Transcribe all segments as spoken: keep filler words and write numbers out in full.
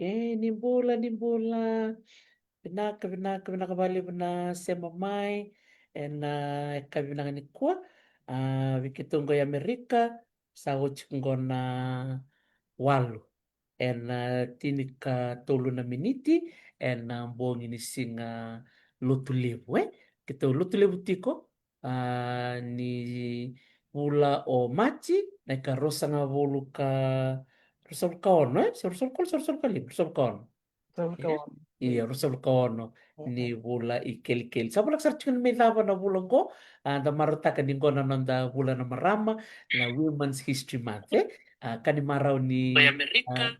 E, ni bula, ni bula. Vinaka, vinaka, vinaka vakalevu na sema mai ena yakavi vinaka nikua. A, vei keitou qo i Amerika, sa oti qo na walu ena tinikatolu na miniti ena bogi ni siga Lotulevu, e? Keitou Lotulevu tiko, a, ni vula o Maji, na ikaruasagavulu ka, ruasagavulu ka ono, e? Se ruasagavulu ka ono, se ruasagavulu ka lima, ruasagavulu ka ono. Ruasagavulu ka ono. Ia, ruasagavulu ka ono ni vula i Kelikeli. Sa voleka sara tiko ni mai cava na vula qo, a, da marautaka ni qo na noda vula na marama, na Women's History Month, e? A, ka ni marau ni, a,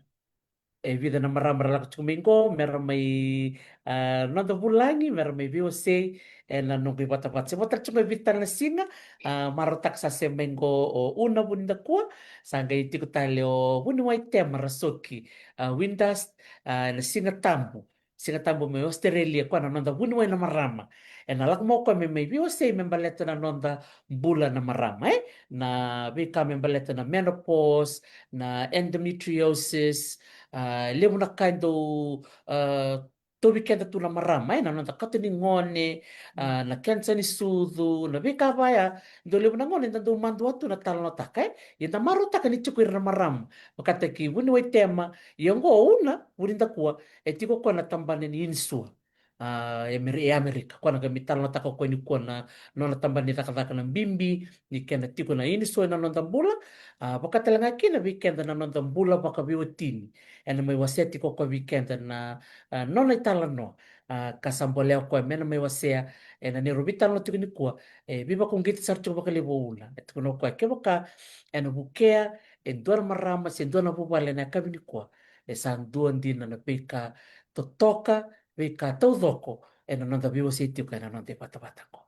e vica na marama ra lako tiko mai qo, mera mai, a, noda vulagi, mera mai veiwasei ena noqu ivatavata. Se vota tiko mai vica tale na siga, a, marautaka sa se mai qo o Una Vunidakua, sa qai tiko tale o Vuniwai Tema Rasoki, a, Windust, a, ena Siga Tabu. Siga Tabu mai Australia, koya na noda vuniwai na marama. Ena lako mai o koya me mai veiwasei me baleta na noda bula na marama, e? Na veika me baleta na menopause, na endometriosis, a, levu na ka e dau, a, tauvi keda tu na marama, e? Na noda kato ni gone, a, na kenisa ni sucu, na veika vaya, dau levu na gauna eda dau madua tu na talanoataka, e? Ia da marautaka ni tiko ira na marama. Vakataki Vuniwai Tema, ia qo o Una Vunidakua, e tiko o koya na tabana ni inisua. A, e Ameri-, e Amerika. Koya na qai mai talanoataka o koya nikua na nona tabana ni cakacaka na bibi ni kena tiko na inisua ena noda bula. A, vaka tale ga kina vei keda na noda bula vakaveiwatini. Ena mai wasea tiko o koya vei keda na, a, nona italanoa. A, ka sa bolea o koya me na mai wasea ena neirau veitalanoa tiko nikua. E veivakauqeti sara tiko vakalevu o Una. E tukuna o koya kevaka ena vukea e dua na marama se dua na vuvale ena yakavi nikua, e sa dua dina na veika totoka, veika taucoko ena noda veiwasei tiko ena noda ivatavata qo.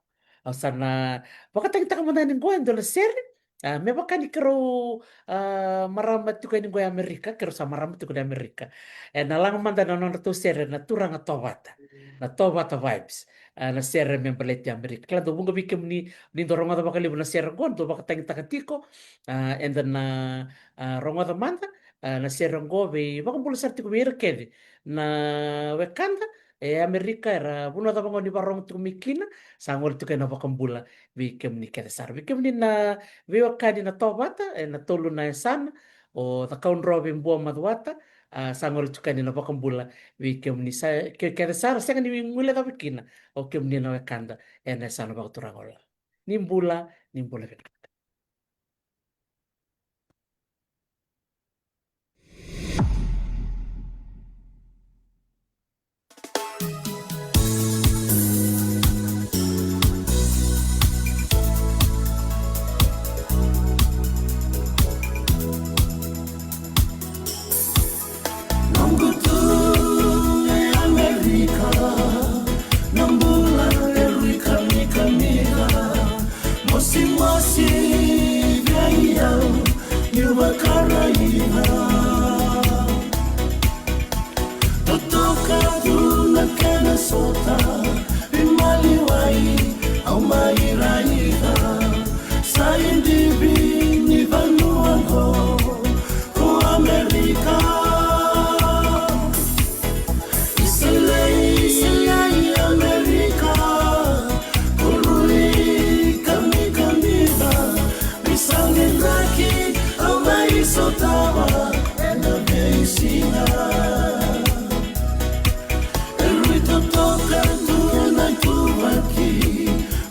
Au sa na vakatagitaka mada yani qo e dua na sere, a, me vaka ni keirau, a, marama tiko yani qo e Amerika, keirau sa marama tiko ni Amerika. Ena laga mada na nodratou sere na Turaga Tovata, na Tovata Vibes, a, na sere me baleti Amerika. Kila dau vuqa vei kemuni ni dau rogoca vakalevu na sere qo, dau vakatagitaka tiko, a, eda na, a, rogoca mada, a, na sere qo vei vakabula sara tiko vei ira kece na wekada e Amerika, era vanua cava ga ni varogo tiko mai kina, sa gole tiko ena vakabula vei kemuni kece sara. Vei kemuni na veiwekani na Tovata, ena tolu na yasana, o Cakaudrove, Bua, Macuata, a, sa gole tiko yani na vakabula vei kemuni sa, ke, kece sara, sega ni guilecava kina o kemuni na wekada ena yasana vakaturaga o Lau. Ni bula, ni bula vinaka. Noqu tu e Amerika, na bula e rui kamikamica, mosimosi vei au niu vakaraica. Totoka tu na kena sota, veimaliwai au mai raica. Sa idivi ni vanua qo ko Amerika. Iselei, iselei Amerika, ko rui kamikamica. Veisau ni draki au mai sotava ena veisiga. E rui totoka tu na ituvaki,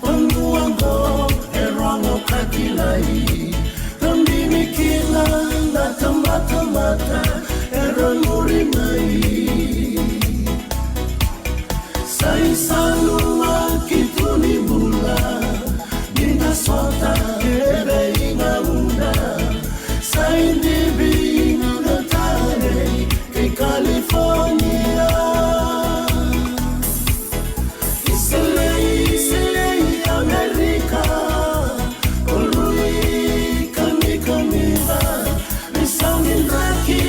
vanua qo e rogo ka kilai. Ka bini kina na tabatamata era muri mai. Sa isau laki tu ni bula, ni da sota e veigauna. Sa idivi na talei kei California. Iselei, iselei Amerika, ko rui kamikamica. Veisau ni draki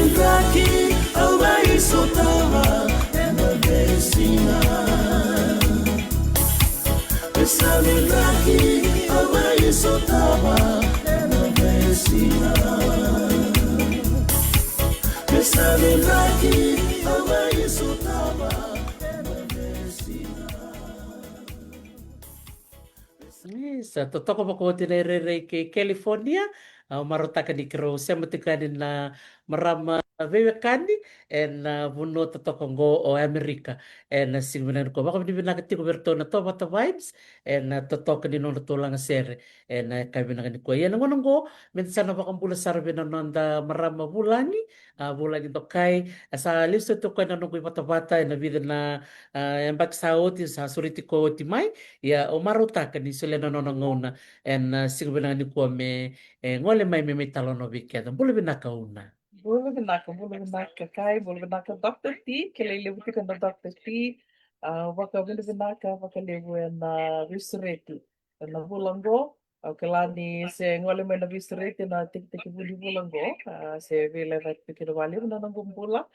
Draki, au mai sotava ena veisiga. Vesavi draki, au mai sotava ena veisiga. Vesavi draki, au mai sotava ena veisiga. Isa, totoka vakaoti na irairai kei California. Au marautaka ni keirau sema tiko yani na marama veiwekani ena vanua totoka oqo o Amerika. Ena siga vinaka nikua, vakavinavinaka tiko vei iratou na Tovata Vibes ena totoka ni nodratou lagasere ena yakavi vinaka nikua. Ia na gauna oqo meda sa na vakabula sara vei na noda marama vulagi, a, vulagi dokai. A sa lesu tiko koya na noqu ivatavata ena vica na, a, yabaki sa oti, sa sureti koya oti mai. Ia au marautaka ni solia na nona gauna ena, a, siga vinaka nikua me, e, gole mai me mai talanoa vei keda. Bula vinaka Una. Bula vinaka, bula vinaka Kai, bula vinaka Doctor T, kilai levu tiko na Doctor T. A, vakavinavinaka vakalevu ena veisureti ena vula oqo. Au kila ni se gole mai na veisureti na tekitekivu ni vula oqo, a, se veilecayaki tiko kina vakalevu na noqu bula.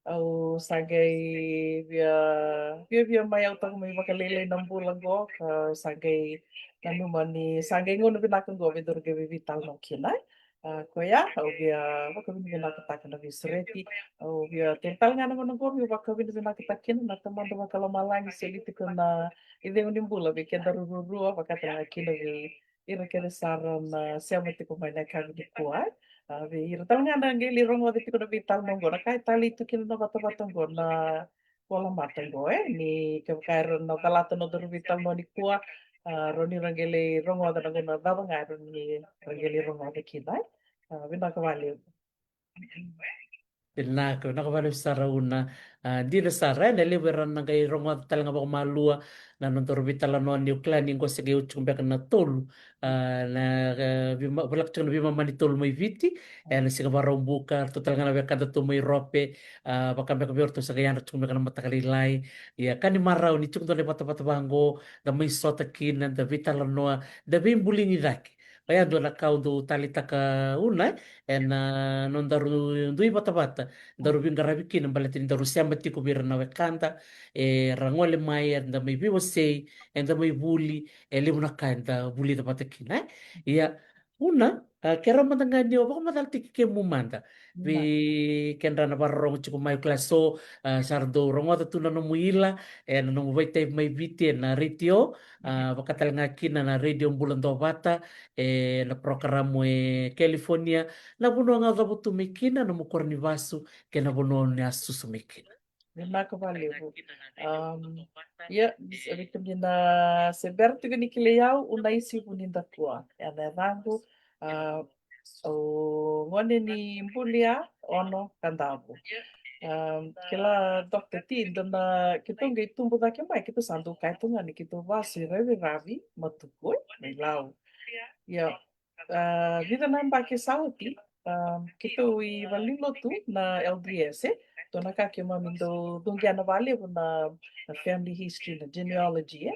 Au sa qai via, via, via mai yautaka mai vakalailai na bula oqo, ka sa qai nanuma ni sa qai gauna vinaka oqo me daru qai veitalanoa kina. A, koya, au via vakavinavinakataka na veisureti, au via taura tale ga na gauna oqo meu vakavinavinakataka kina na Tamada Vakalomalagi, soli tiko na icegu ni bula vei kedaru ruarua, vaka tale ga kina vei ira kece sara na sema tiko mai na yakavi nikua. A, vei ira tale ga na qai lai rogoca tiko na veitalanoa oqo, na ka e talei tu kina na vatavata oqo, na volamata oqo, e, ni kevaka era na calata na nodaru veitalanoa nikua, a, rawa ni ra qai lai rogoca na gauna cava ga era ni ra qai lai rogoca kina, e. A, vinaka vakalevu. Vinaka, vinaka vakalevu sara Una. A, dina sara, e, na levu era na qai rogoca tale ga vakamalua na nodaru veitalanoa, niu kila ni qo se qai oti tiko beka na tolu. A, na, e, veima-, voleka tiko na veimama ni tolu mai Viti, e, na siga Vakaraubuka, ratou tale ga na wekadatou mai Rope, a, vaka beka vei iratou sa qai yadra tiko beka na mataka lailai. Ia, ka ni marau ni tiko dua na ivatavata vaqo, da mai sota kina, da veitalanoa, da veibuligi cake. Oya dua na ka au dau taleitaka Una, e, ena, a, nodaru dui vatavata daru veiqaravi kina, baleta ni daru sema tiko vei ira na wekada, era gole mai, eda mai veiwasei, eda mai vuli, e levu na ka eda vulica vata kina, e. Ia, Una, a, keirau mada ga ni o vakamacala tiko kemu mada vei kedra na vakarorogo tiko mai, au kila so, a, sa ra dau rogoca tu na nomu ila ena nomu vakaitavi mai Viti ena retio, a, vaka tale ga kina na Radio Bula Duavata, ena porokaramu e California, na vanua ga o cavutu mai kina, nomu koro ni vasu, kei na vanua o ni a susu mai kina. Vinaka vakalevu. Am, ia, vei kemuni na se bera tiko ni kilai au, Unaisi Vunidakua ena yacaqu. A, o gone ni Bulia, Ono, Kadavu. Am, kila Doctor T, dua na, keitou qai tubu cake mai, keitou sa dau kaya tu ga ni keitou vasu i Raviravi, Matuku, e, mai Lau. Ia, a, vica na yabaki sa oti, a, keitou i valenilotu na L D S, e. Dua na ka keimami dau, dau qia na vakalevu na, na family history, na genealogy, e.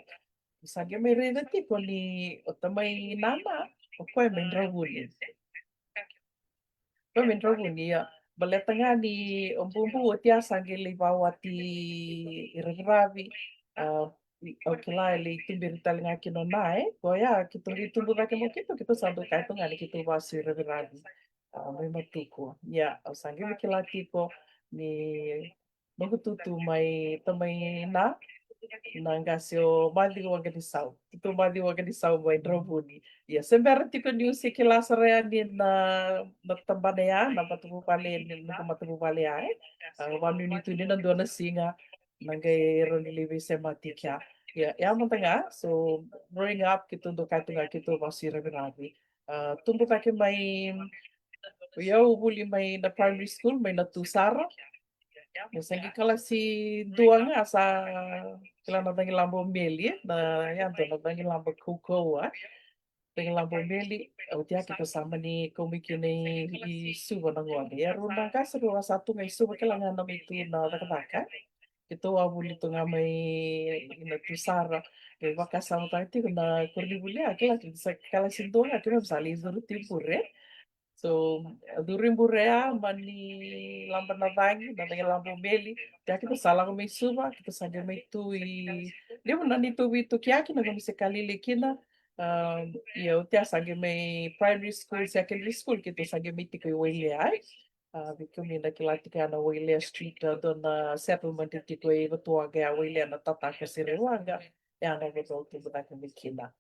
Sa qai mai raica tiko ni o tamai nana, o koya mai Dravuni. Koya mai Dravuni, ia. Baleta ga ni o bubu oti a sa qai lai vakawati i Raviravi, a, i, au kila e lai tuberi tale ga kina o na, e. Koya, keitou qai tubu cake mai keitou, keitou sa dau kaya tu ga ni keitou vasu i Raviravi. A, mai Matuku. Ia, au sa qai mai kila tiko ni noqu tutu mai tamai na, na qase o Maciu Waqanisau. Tutu Maciu Waqanisau mai Dravuni. Ia, se bera tiko niu se kila sara yani na, na tabana ya, na matavuvale, ni noqu matavuvale ya, e. A, vakanuinui tu ni na dua na siga na qai rawa ni lai veisemati kea. Ia, ia mada ga, so growing up, keitou dau kaya tu ga keitou vasu i Raviravi. A, tubu cake mai, o yau vuli mai na primary school, mai Natusara. Au sa qai kalasi dua ga sa kila na cagilaba o Meli, na yadua na cagilaba kaukauwa. Cagilaba o Meli, oti ya keitou sa mani kau mai kina i, i Suva na gone. Ia rau na qase rau a sa tu ga i Suva, kila ga na mai tu na cakacaka. Keitou a vuli tu ga mai Natusara. Qai vakasamataka tiko na koronivuli ya, kila keitou sa kalasi dua ga, keimami sa lai curu tibure. So, Curiburea, Manilaba na Cagi, na Cagilaba o Meli. Tea kita sa lako mai Suva, kita sa qai mai tu i levu na neitou veitukiaki na gauna se ka lailai kina. Um, ia o tea sa qai mai primary school, secondary school, kita sa qai mai tiko i Wailea, e. A, vei kemuni na kila tiko ya na Wailea Street, a dua na settlement e tiko i Vatuwaqa ya, Wailea na tataka se Raiwaqa, ya na vanua au tubu cake mai kina.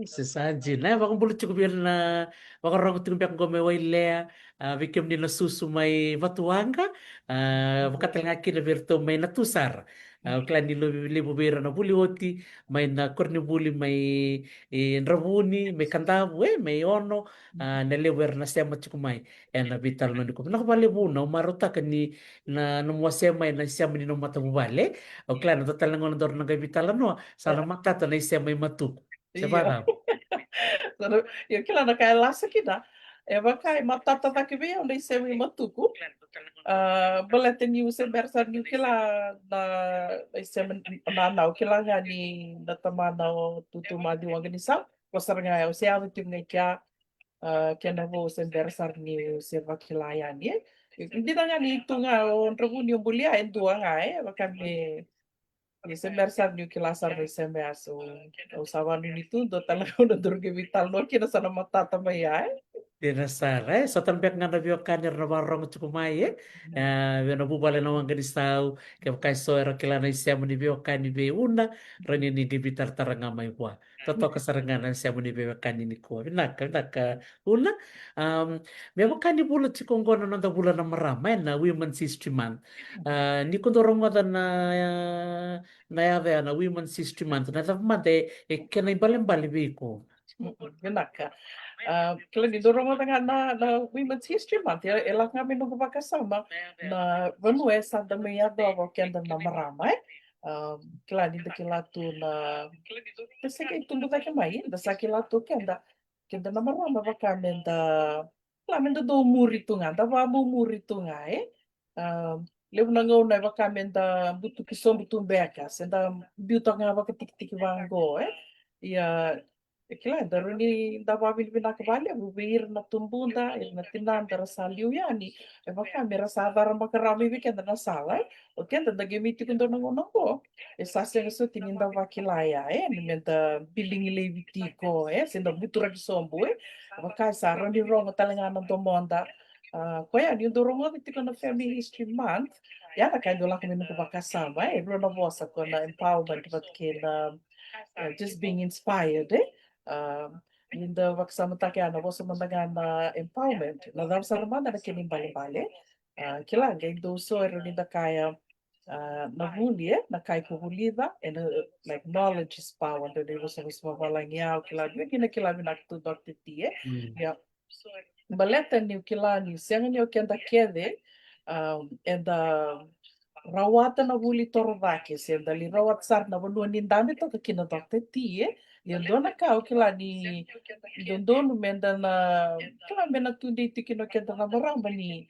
Se sa dina, e, vakabula tiko vei ira na vakarorogo tiko beka qo mai Wailea, a, vei kemuni na susu mai Vatuwaqa, a, vaka tale ga kina vei iratou mai na tu sara. A, au kila ni levu, levu vei ira na vuli oti mai na koronivuli mai, e, Dravuni, mai Kadavu, e, mai Ono, a, na levu era na sema tiko mai ena veitalanoa nikua. Vinaka vakalevu Una, au marautaka ni na nomu wasea mai na isema ni nomu matavuvale. Au kila na dua tale na gauna daru na qai veitalanoa, sa na matata na isema i Matuku. Se vacava? Io, kila na ka e lasa kina, e vaka e matata cake vei au na isema i Matuku. A, baleta niu se bera sara niu kila na isema, na, na, au kila ga ni na tamana o Tutu Maciu Waqanisau, ko sara ga au se yaco tiko ga i kea. A, kena vo se bera sara niu se vakila yani, e. Dina ga ni tu ga o Dravuni o bulia e dua ga, e, vaka me, e, se bera sara niu kila sara na isema ya, so au sa vanuinui tu, dua tale na gauna daru qai veitalanoa kina sa na matata mai ya, e. Dina sara, e, so tale beka ga na veiwekani era na vakarorogo tiko mai, e. E, vei na vuvale na Waqanisau, kevaka e so era kila na isema ni veiwekani vei Una, rawa ni ni qai veitaratara ga mai vua. Totoka sara ga na isema ni veiwekani nikua. Vinaka, vinaka Una. Um, me vaka ni vula tiko qo na noda vula na marama, e, na Women's History Month. A, ni ko dau rogoca na, na yaca ya na Women's History Month, na cava mada e, e kena ibalebale vei iko? Mm, vinaka. A, kila ni dau rogoca ga na, na Women's History Month, e, e lako ga mai noqu vakasama na vanua e sa da mai yacova o keda na marama, e. Um, kila ni da kila tu na, da se qai tubu cake mai, da sa kila tu keda, keda na marama vaka me da, kila me da dau muri tu ga, da vakamumuri tu ga, e. Um, levu na gauna e vaka me da butuki sobu tu beka, se da biu toka ga vakatikitiki vaqo, e. Ia, e kila, daru ni da vakavinavinaka vakalevu vei ira na tubuda, ira na tinada ra sa liu yani, e vaka me ra sa cara makara mai vei keda na sala, e. O keda da qai mai tiko dua na gauna qo, e sa sega soti ni da vakila ya, e, ni me da biligi laivi tiko, e, se da buturaki sobu, e. Vaka e sa rawa ni rogo tale ga na domoda. A, koya niu dau rogoca tiko na Family History Month, ya na ka e dau lako mai noqu vakasama, e, e rua na vosa, ko na empowerment vata kei na, a, just being inspired, e. A, ni da vakasamataka ya na vosa mada ga na empowerment, na cava sara mada na kena ibalebale. A, kila, qai dau so e rawa ni da kaya, a, na vuli, e, na ka iko vulica, e na, like, knowledge is power, dau ni vosavosa vavalagi ya, au kila, dua kina kila vinaka tu Doctor T, e. Mm. Ia, baleta niu kila ni sega ni o keda kece, um, eda rawata na vuli toro cake, se da li rawata sara na vanua ni dabe toka kina Doctor T, e. Ia dua na ka au kila ni dodonu me da na, kila me na tudei tiko kina o keda na marama ni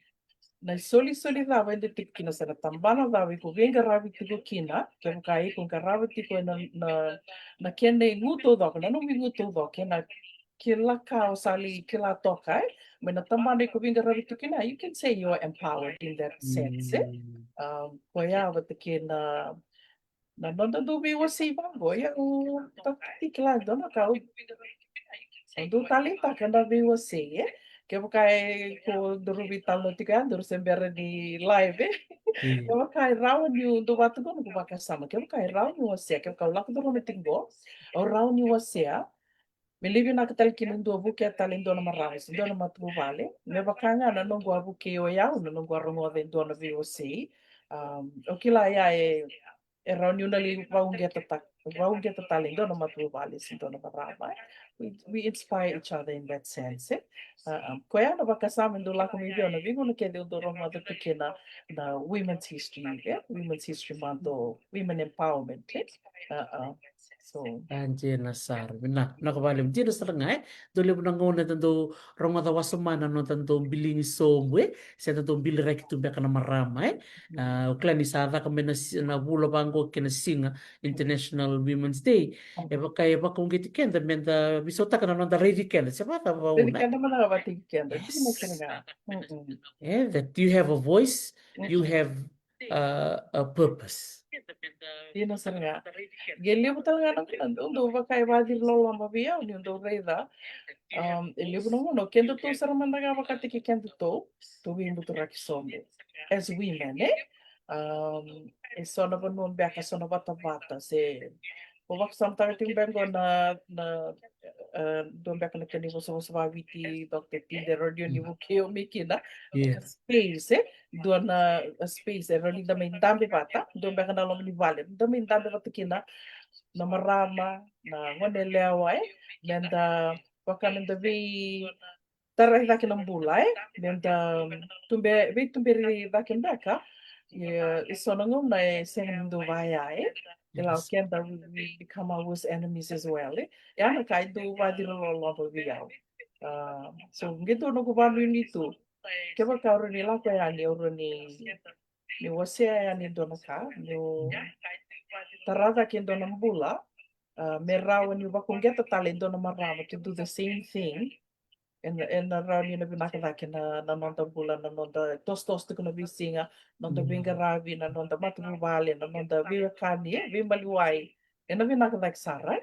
na isolisoli cava eda tiko kina, se na tabana cava iko veiqaravi tiko kina, kevaka iko qarava tiko ena, na, na kena igu taucoko, na nomu igu taucoko, kena kila ka o sa lai kila toka, e, mai na tabana iko veiqaravi tiko kina, you can say you are empowered in that sense, e. Mm. Um, koya vata kei na, na noda dau veiwasei vaqo, ia au, Doctor T, kila dua na ka au, au dau taleitaka na veiwasei, e. Kevaka e ko daru veitalanoa tiko ya, daru se bera ni live, e. Mm. Kevaka e rawa niu dau vata qo noqu vakasama, kevaka e rawa niu wasea, kevaka au lako curuma tiko qo, au rawa niu wasea, me lai vinaka tale kina dua, vukea tale dua na marama se dua na matavuvale, me vaka ga na noqu a vukei o yau na noqu a rogoca e dua na veiwasei. Um, au kila ya e, e rawa niu na lai vauqeta ta-, vauqeta tale dua na matavuvale se dua na marama. We, we inspire each other in that sense, e. Uh, um, koya na vakasama e dau lako mai vei au na veigauna kece au dau rogoca tu kina na Women's History, e, Women's History Month or Women Empowerment, e. Uh, uh. So, a, dina sara, vinaka, vinaka vakalevu. Dina sara ga, e? Dau levu na gauna da dau rogoca wasoma na noda dau biligi sobu, e? Se da dau biliraki tu beka na marama, e? A, o kila ni sa caka mai na si-, na vula vaqo kei na siga International Women's Day. E vaka, e vakauqeti keda me da veisautaka na noda raici keda. Se vaka vau, raici na keda, mada ga vata kei keda. Yes. Dina sara ga. Mm-mm. Yeah, that you have a voice, you have, uh, a purpose. Dina sara ga. Qai levu tale ga na gauna dau, dau vaka e vaciri loloma vei au niu dau raica. Um, e levu na gauna o kedatou sara mada ga vakataki kedatou, tou veibuturaki sobu. As women, e? Um, e so na vanua beka, so na vatavata, se o vakasamataka tiko beka qo na, na, e, dua beka na kena ivosavosa vakaviti, Doctor T, de rawa ni vukei au mai kina. Yeah. Space, e? Dua na, e, space e rawa ni da mai dabe vata, dua beka na loma ni vale da mai dabe vata kina na marama, na goneyalewa, e? Me da vaka me da vei tarai cake na bula, e? Me da tube, veituberi cake beka. Ia, e so na gauna e sega ni dau vaya, e? Kila, o keda, we, we become our worst enemies as well, e? E a na ka e dau vaciri loloma vei au. A, so qai dua noqu vakanuinui tu. Kevaka au rawa ni lako yani, au rawa ni, ni wasea yani e dua na ka, niu tara cake e dua na bula, a, me rawa niu vakauqeta tale e dua na marama to do the same thing. Ena, ena rawa ni na vinaka cake na, na noda bula, na noda tosotoso tiko na veisiga, noda veiqaravi, na noda matavuvale, na noda veiwekani, e, veimaliwai. Ena vinaka cake sara, e?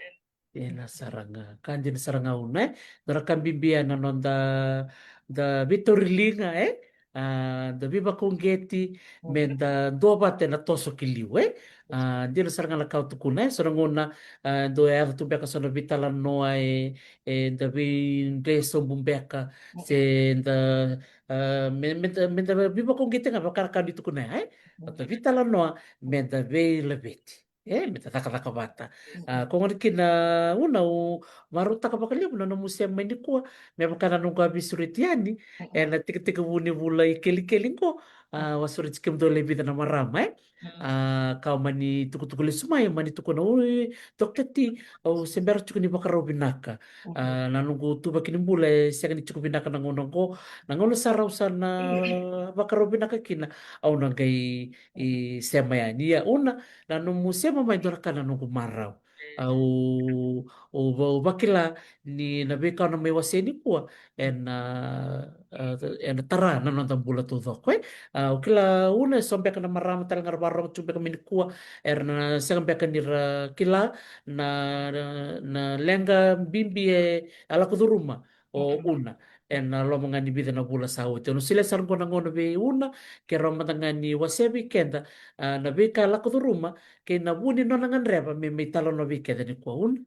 Dina sara ga, ka dina sara ga, Una, e? Dua na ka bibi ya na noda, da veitauriliga, e? A, da veivakauqeti, me da duavata ena toso ki liu, e? A, dina sara ga na ka o tukuna, e? So na gauna, a, dau yaco tu beka so na veitalanoa, e, e da veidre sobu beka, se da, a, me, me da, me da veivakauqeti ga vaka na ka ni tukuna ya, e? Da veitalanoa, me da veilaveti. E, me da cakacaka vata. A, ko gona kina, Una, au marautaka vakalevu na nomu sema mai nikua, me vaka na noqu a veisureti yani ena tekitekivu ni vula i kelikeli qo. A, au a sureti kemudou e vica na marama, e? A, ka au mani tukutuku lesu mai, mani tukuna, oi, Doctor T, au se bera tiko ni vakarau vinaka. A, na noqu ituvaki ni bula e sega ni tiko vinaka na gauna qo. Na gauna sara au sa na vakarau vinaka kina, au na qai, i, sema yani. Ia, Una, na nomu sema mai dua na ka na noqu marau. Au, au va-, au vakila ni na veika au na mai wasea nikua ena, a, ena tara na noda bula taucoko, e? A, au kila, Una, e so beka na marama tale ga ra vakarorogo tu beka mai nikua, era na sega beka ni ra kila na, na, na leqa bibi e a lako curuma o Una ena loma ga ni vica na vula sa oti. Au na solia sara qo na gauna vei Una, ke rawa mada ga ni wasea vei keda, a, na veika e lako curuma kei na vu ni nona gadreva me mai talanoa vei keda nikua, Una.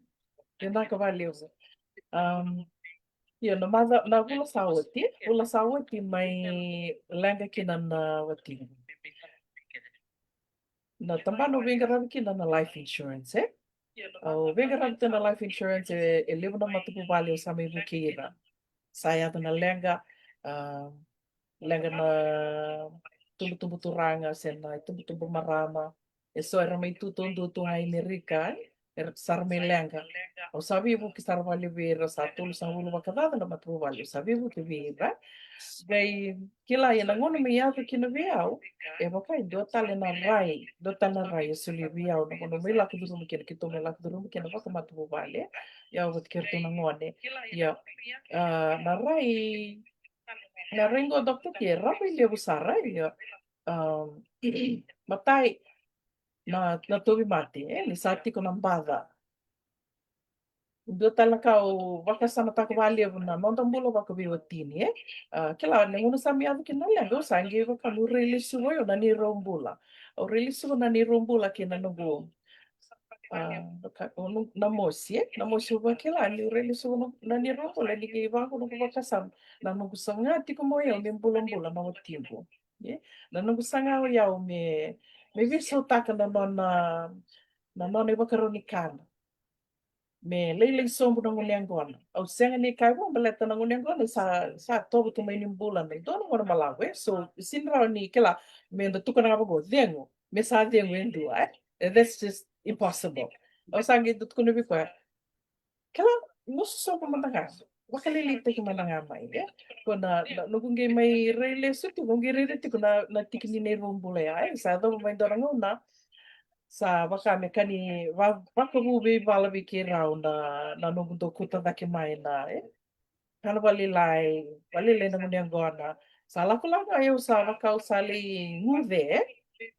Vinaka vakalevu. Um, io, na maca, na vula sa oti, vula sa oti mai leqa kina na watiqu. Na tabana au veiqaravi kina na life insurance, e? Au veiqaravi tu na life insurance, e, e levu na matavuvale au sa mai vukei ira. Sa yaco na leqa, a, leqa na tubutubu turaga se na tubutubu marama. E so era mai tu taudua tu ga i Merika, e? Era sa ra mai leqa. Au sa veivuke sara vakalevu vei ira, sa tolusagavulu vakacaca na matavuvale au sa veivuke vei ira. Qai kila, ia na gauna mai yaco kina vei au, e vaka e dua tale na rai, dua tale na rai e solia vei au na gauna mai lako curuma kina, keitou mai lako curuma kina vakamatavuvale. Ia au vata kei ratou na gone. Ia, a, na rai, na rai qo, Doctor T, e rabailevu sara, ia, a, matai, na, na tauvimate, e, ni sa tiko na baca. Dua tale na ka au vakasamataka vakalevu na noda bula vakaveiwatini, e? A, kila, na gauna sa mai yaco kina na leqa, au sa qai vaka meu rai lesuva o yau na neirau bula. Au rai lesuva na neirau bula kei na noqu, a, ka, o noqu, na mosi, e? Na mosi, au vakila niu rai lesuva na, na neirau bula, ni qai vaka noqu vakasama, na noqu saga tiko mai o yau me bulabula na watiqu. E? Na noqu saga o yau me, me veisautaka na nona, na nona ivakarau ni kana. Me lailai sobu na gone yaqona. Au sega ni kaya vua baleta na gone yaqona sa, sa tovo tu mai ni bula na dua na gone balavu, e? So, sega ni rawa ni kila me da tukuna ga vaqo, cegu, me sa cegu e dua, e? E, that's just impossible. Au sa qai dau tukuna vei koya, kila, musu sobu mada ga, vakalailaitaki mada ga mai, e? Ko na, na noqu qai mai rai lesu tiko, qai raica tiko na, na tiki ni neirau bula ya, e? Sa yacova mai dua na gauna sa vaka me ka ni va, vakavu veivala vei keirau na, na noqu dau kauta cake mai na, e? Kana valailai, valailai na gunu yaqona. Sa lakolako ga, au sa vaka au sa lai guce, e?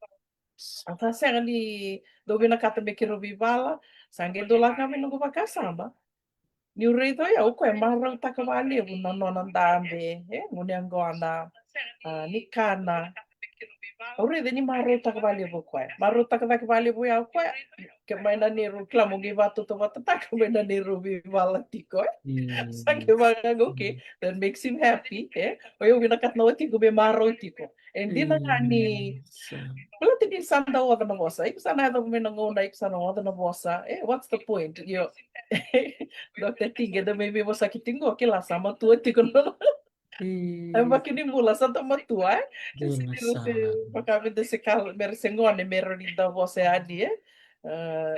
Au sa sega ni dau vinakata me keirau veivala. Sa qai dau lako ga mai noqu vakasama, niu raica o yau, o koya e marautaka vakalevu na nona dabe, e, gunu yaqona, a, ni kana. Au raica ni marautaka vakalevu o koya, marautaka cake vakalevu ya o koya. Ke mai na neirau, kila, mo qai vakatautauvatataka mai na neirau veivala tiko, e. Sa qai vaka ga, okay, that makes him happy, e. O yau vinakata na watiqu me marau tiko. E dina ga ni, baleta ni sa dau oca na vosa. Iko sa na yacova mai na gauna iko sa na oca na vosa, e, what's the point? Io. Doctor T, qai da mai veivosaki tiko, kila, sa matua tiko na, e, vaka ni bula sa da matua, e. Dina sa. Vaka me da se kala, me ra se gone, me ra ni da vosa yani, e. E,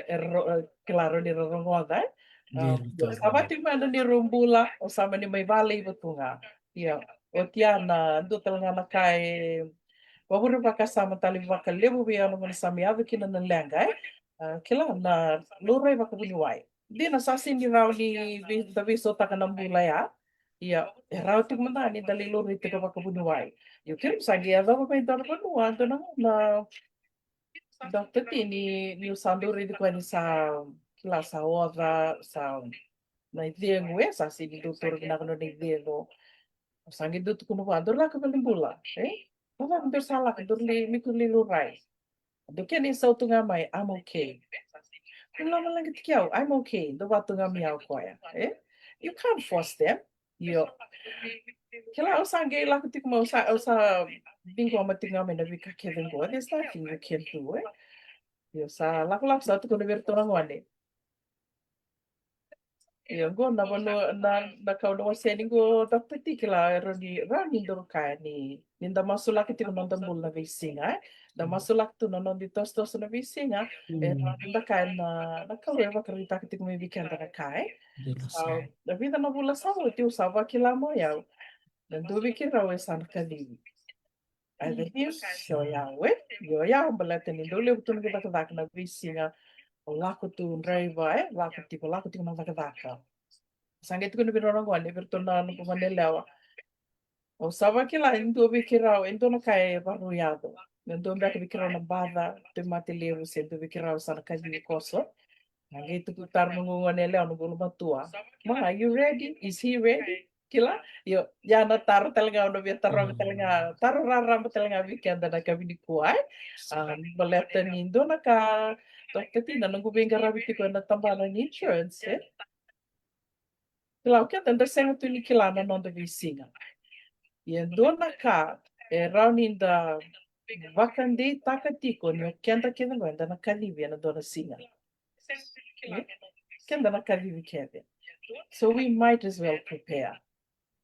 e ro-, e, kila, rawa ni ra rogoca, e. A, dina, sa vaka tiko mai na neirau bula, o sa mani mai vakalaiva tu ga. Ia, oti ya na dua tale ga na ka e vavure vakasama tale vakalevu vei au na gauna sa mai yaco kina na leqa, e. A, kila, na laurai vakavuniwai. Dina sa sega ni rawa ni vei-, da veisautaka na bula ya. Ia, e rawa tiko mada ni da lai laurai tiko vakavuniwai. Io, keirau sa qai yacova mai dua na vanua, dua na, na Doctor T, ni, niu sa dau raici koya ni sa, kila, sa oca, sa na icegu, e, sa sega ni dau toro vinaka na nona icegu. Au sa qai dau tukuna vua, daru lako valenibula, e? Daru lako, daru sa lako, daru lai, me kua ni laurai. Dau kena isau tu ga mai, I'm okay. Kua ni lomaleqataki au, I'm okay. Dau vaka tu ga mai o koya, e? You can't force them. Io. Kila, au sa qai lako tiko mai, au sa, au sa ciqoma tiko ga mai na veika kece qo. There's nothing you can do, e? Io, sa lakolako sa tukuna vei iratou na gone. Io, qo na vanua, na, na kau na wasea ni qo, Doctor T, kila, e rawa ni, rawa ni daru kaya ni, ni da masulaka tiko na noda bula na veisiga, e? Da masulaka tu na noda itosotoso na veisiga, e rawa ni da kaya na, na Kalou e vakaraitaka tiko mai vei keda na ka, e? Dina sa. A, na vica na vula sa oti au sa vakila mai o yau, na dua vei keirau e sa na kacivi. Either him, se o yau, e? Io, o yau, baleta ni dau levu tu na cakacaka na veisiga. O lako tu draiva, e? Lako tiko, lako tiko na cakacaka. Sa qai tukuna vei rau na gone, vei iratou na noqu gone yalewa. Au sa vakila e dua vei keirau, e dua na ka e varau yaco. E dua beka vei keirau na baca, tauvimate levu, se dua vei keirau sa na kacivi koso. Na qai tukuna taro na noqu gone yalewa, noqu ulumatua. Ma, are you ready? Is he ready? Kila? Io, ia na taro tale ga, au na via taroga tale ga, taro raraba tale ga vei keda na yakavi nikua, e? A, baleta ni dua na ka, Doctor T, na noqu veiqaravi tiko ena tabana ni insurance, e? Kila, o keda da sega tu ni kila na noda veisiga. Ia dua na ka e rawa ni da vakadeitaka tiko ni o keda kece qo eda na kacivi ena dua na siga. Ia, keda na kacivi kece. So we might as well prepare.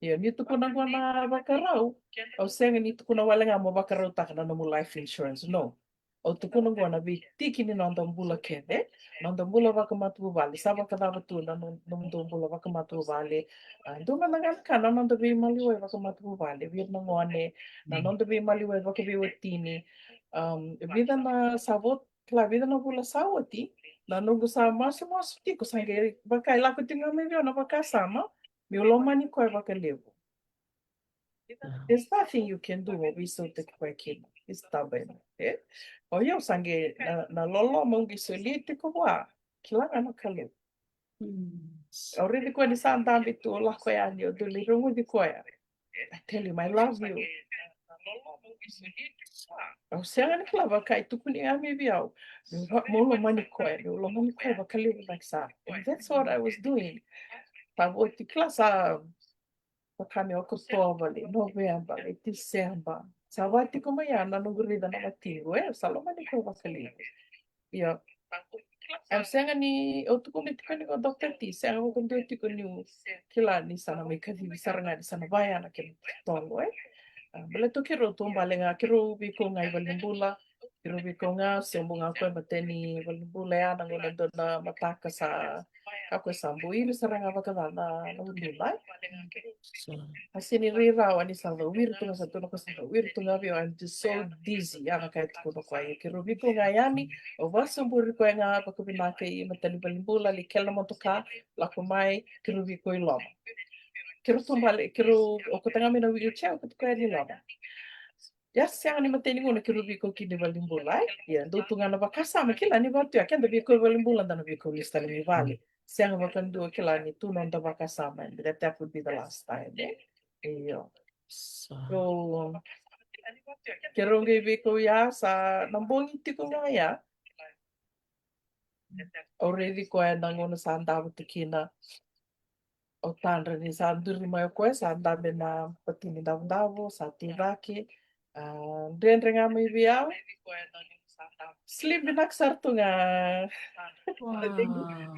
Ia, ni tukuna qo na vakarau, au sega ni tukuna wale ga mo vakarautaka na nomu life insurance. No. Au tukuna qo na veitiki ni noda bula kece, noda bula vakamatavuvale, sa vakacava tu na no-, nomudou bula vakamatavuvale. A, dua mada ga na ka na noda veimaliwai vakamatavuvale, vei ira na gone, na noda veimaliwai vakaveiwatini. Um, vica na sa vo-, kila, vica na vula sa oti, na noqu sa masumasu tiko, sa qai vaka e lako tiko ga mai vei au na vakasama, meu lomani koya vakalevu. There's nothing you can do mo veisautaki koya kina. It's stubborn, e? O yau sa qai na, na loloma au qai solia tiko vua. Kila ga na Kalou. Au raici koya ni sa dabe tu, au lako yani, au dau lai rogoci koya. I tell him, I love you. Au sega ni kila vaka e tukuni ga mai vei au meu va-, meu lomani koya, meu lomani koya vakalevu cake sara. And that's what I was doing. Sa oti, kila, sa vaka me Okotova, lai Noveba, lai Tiseba. Sa va tiko mai ya na noqu raica na watiqu, e, sa lomani koya vakalevu. Ia, au sega ni, au tukuna tiko ni o Doctor T, sega vakadua tiko niu kila ni sa na mai kacivi sara ga, ni sa na vaya na kena totolo, e. A, baleta o keirau taubale ga, keirau veikau ga i valenibula. Keirau veikau ga, sobu ga o koya, matai ni valenibula ya, na gauna e dua na mataka sa, ka koya sa bau iri sara ga vakaca na, na uluna. A sega ni rairai ni sa cau iri tu ga, sa tu na ka sa cau iri tu ga vei au, I'm just so dizzy, ya na ka e tukuna o koya. Keirau veikau ga yani, au vakasoburi koya ga vakavinaka i matai ni valenibula, lai kele na motoka, lako mai, keirau veikau i loma. Keirau taubale, keirau, au kauta ga mai na wheelchair, au kauta koya yani i loma. Ia sega ni matai ni gauna keirau veikau kina i valenibula, e? Ia, dau tu ga na vakasama, kila ni vaka tu ya, keda veikau i valenibula, da na veikau lesu tale mai vale. Sega vakadua, kila ni tu noda vakasama, and that, that would be the last time, e? Io. So, keirau qai veikau ya, sa na bogi tiko ga ya. Au raici koya na gauna sa davo tu kina. Au tadra ni sa duri mai o koya, sa dabe na pati ni davodavo, sa tei cake. A, dredre ga mai vei au. Slim vinaka sara tu ga.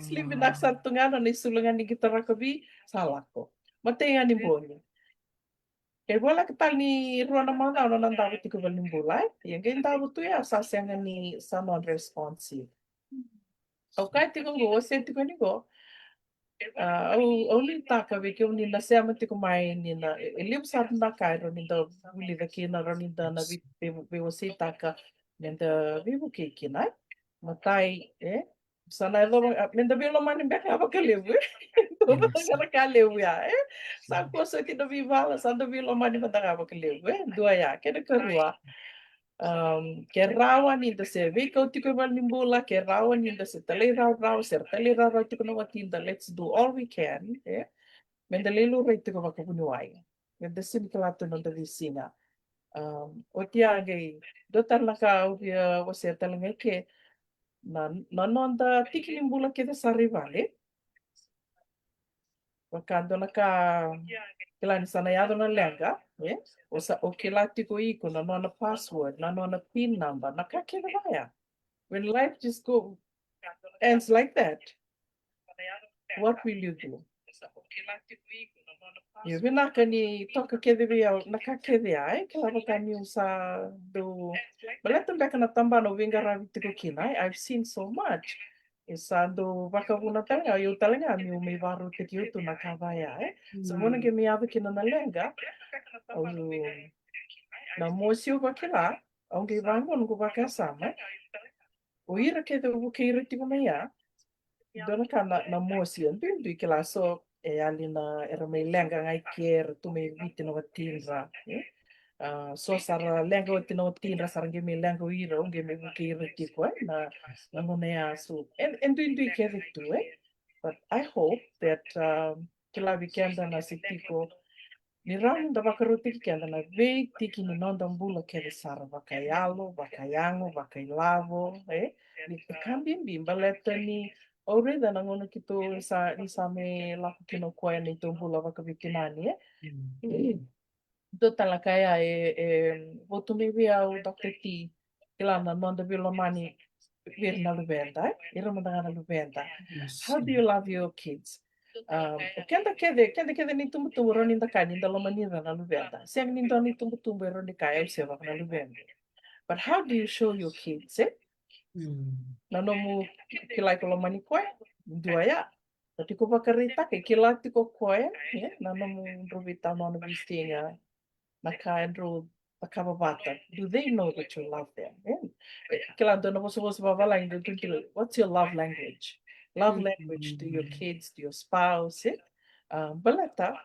Slim vinaka sara tu ga, na nona isulu ga ni qito rakavi, sa lako. Matai ga ni bogi. E voleka tale ni rua na macawa na nona davo tiko i valenibula, e? Ia qai davo tu ya, sa sega ni, sa non-responsive. Au kaya tiko qo, au se tiko ni qo. A, au, au nuitaka vei kemuni na sema tiko mai ni na, e, e levu sara na ka e rawa ni da vulica kina, rawa ni da na vei, vei, veiwaseitaka, me da veivukei kina, e? Matai, e? Sa na yacova, a, me da veilomani beka ga vakalevu, e? Dua na ka levu ya, e? Sa kua soti na veivala, sa da veilomani mada ga vakalevu, e? Dua ya, kena karua. Um, ke rawa ni da se veikau tiko i valenibula, ke rawa ni da se talairawarawa, se ra talairawarawa tiko na watida, let's do all we can, e? Me da lai laurai tiko vakavuniwai. Me da sega ni kila tu na noda veisiga. Um, oti ya qai, dua tale na ka au via wasea tale ga i ke, na, na noda tiki ni bula kece sara i vale. Vaka dua na ka, kila ni sa na yaco na leqa, e? O sa, o kila tiko iko na nona password, na nona pin number, na ka kece vaya. When life just go, ends like that, what will you do? Ia vinaka ni toka kece vei au na ka kece ya, e? Kila vaka niu sa dau, baleta beka na tabana au veiqaravi tiko kina, e? I've seen so much. E sa dau vakavuna tale ga, au tale ga meu mai vakarautaki au tu na ka vaya, e? Sa gauna qai mai yaco kina na leqa, au na mosi, au vakila, au qai vaqo noqu vakasama, e? O ira kece au vukei ira tiko mai ya, dua na ka na, na mosi, e duidui, kila, so e yali na, era mai leqa ga i ke, era tu mai Viti na watidra, e? A, so sa ra leqa oti na watidra, sa ra qai mai leqa o ira, au qai mai vukei ira tiko, e? Na, na gauna ya, so e, e duidui kece tu, e? But I hope that, um, kila vei keda na se tiko, ni rawa ni da vakarautaki keda na veitiki ni noda bula kece sara, vakayalo, vakayago, vakailavo, e? Ni ka bibi, baleta ni au raica na gauna keitou sa, ni sa mai lako kina o koya na neitou bula vakaveitinani, e? Dua tale na ka ya e, e votu mai vei au, Doctor T, kila, na noda veilomani vei ira na luveda, e? Ira mada ga na luveda. How do you love your kids? Um, o keda kece, keda kece ni tubutubu, rawa ni da kaya ni da lomani ira na luveda. Sega ni dua ni tubutubu e rawa ni kaya au se vaka na luveda. But how do you show your kids, e? Na nomu kila iko lomani koya, dua ya. But iko vakaraitaka, e kila tiko o koya, e? Na nomudrau veitalanoa, veisiga, na ka edrau cakava vata. Do they know that you love them? E? E, kila, dua na vosavosa vavalagi, dua tu kila, what's your love language? Love language to your kids, to your spouse, e? A, baleta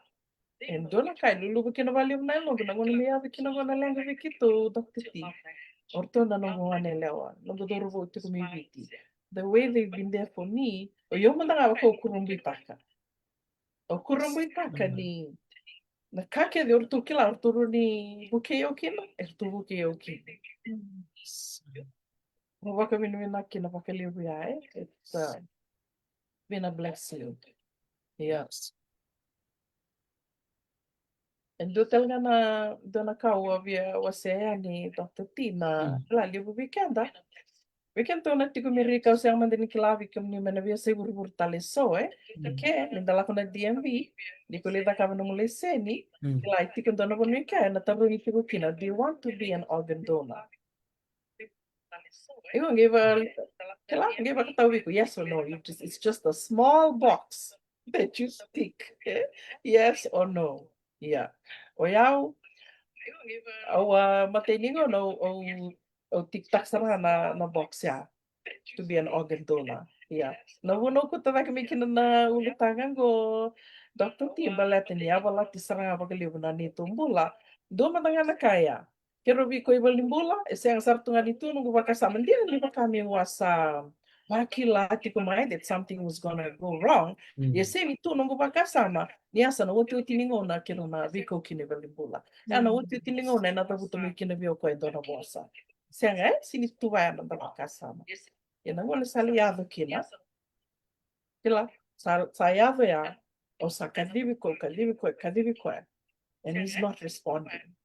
e dua na ka e luluvu kina vakalevu na yaloqu na gauna me yaco kina qo na leqa vei keitou, Doctor T. O ratou na noqu goneyalewa, noqu cauravou tiko mai Viti. The way they've been there for me, o yau mada ga vaka au kurabuitaka. Au kurabuitaka ni na ka kece o ratou kila, o ratou rawa ni vukei au kina, e ratou vukei au kina. Au vakavinavinaka kina vakalevu ya, e? It's, uh, been a blessing. Yes. E dua tale ga na, dua na ka au a via wasea yani, Doctor T, na, kila, levu vei keda, vei kedatou na tiko Merika, au sega mada ni kila vei kemuni mai na veiyasai vuravura tale eso, e? Ke ni da lako na D M V, ni ko lai cakava nomu laiseni, kila, e tiko dua na vanua i ke na tarogi tiko kina, do you want to be an organ donor? Iko qai va, kila, qai vakatau vei iko, yes or no. You just, it's just a small box that you tick. Eh? Yes or no. Yeah. O yau, au a matai ni gauna au, au, au tick taka sara ga na, na box ya. To be an organ donor. Yeah. Na vuna au kauta cake mai kina na ulutaga qo, Doctor T, baleta ni a volati sara ga vakalevu na neitou bula. Dua mada ga na ka ya. Keirau veikau i valenibula, e sega sara tu ga ni tu noqu vakasama. Dina ni vaka meu a sa vakila tiko mai that something was gonna go wrong. Ia sega ni tu noqu vakasama ni a sa na otioti ni gauna keirau na veikau kina i valenibula. Ia na otioti ni gauna ena cavuta mai kina vei au ko e dua na vosa. Sega, e? Sega ni tu vaya na noda vakasama. Ia na gauna sa lai yaco kina, kila, sa, sa yaco ya, au sa kacivi koya, kacivi koya, kacivi koya. And he's not responding.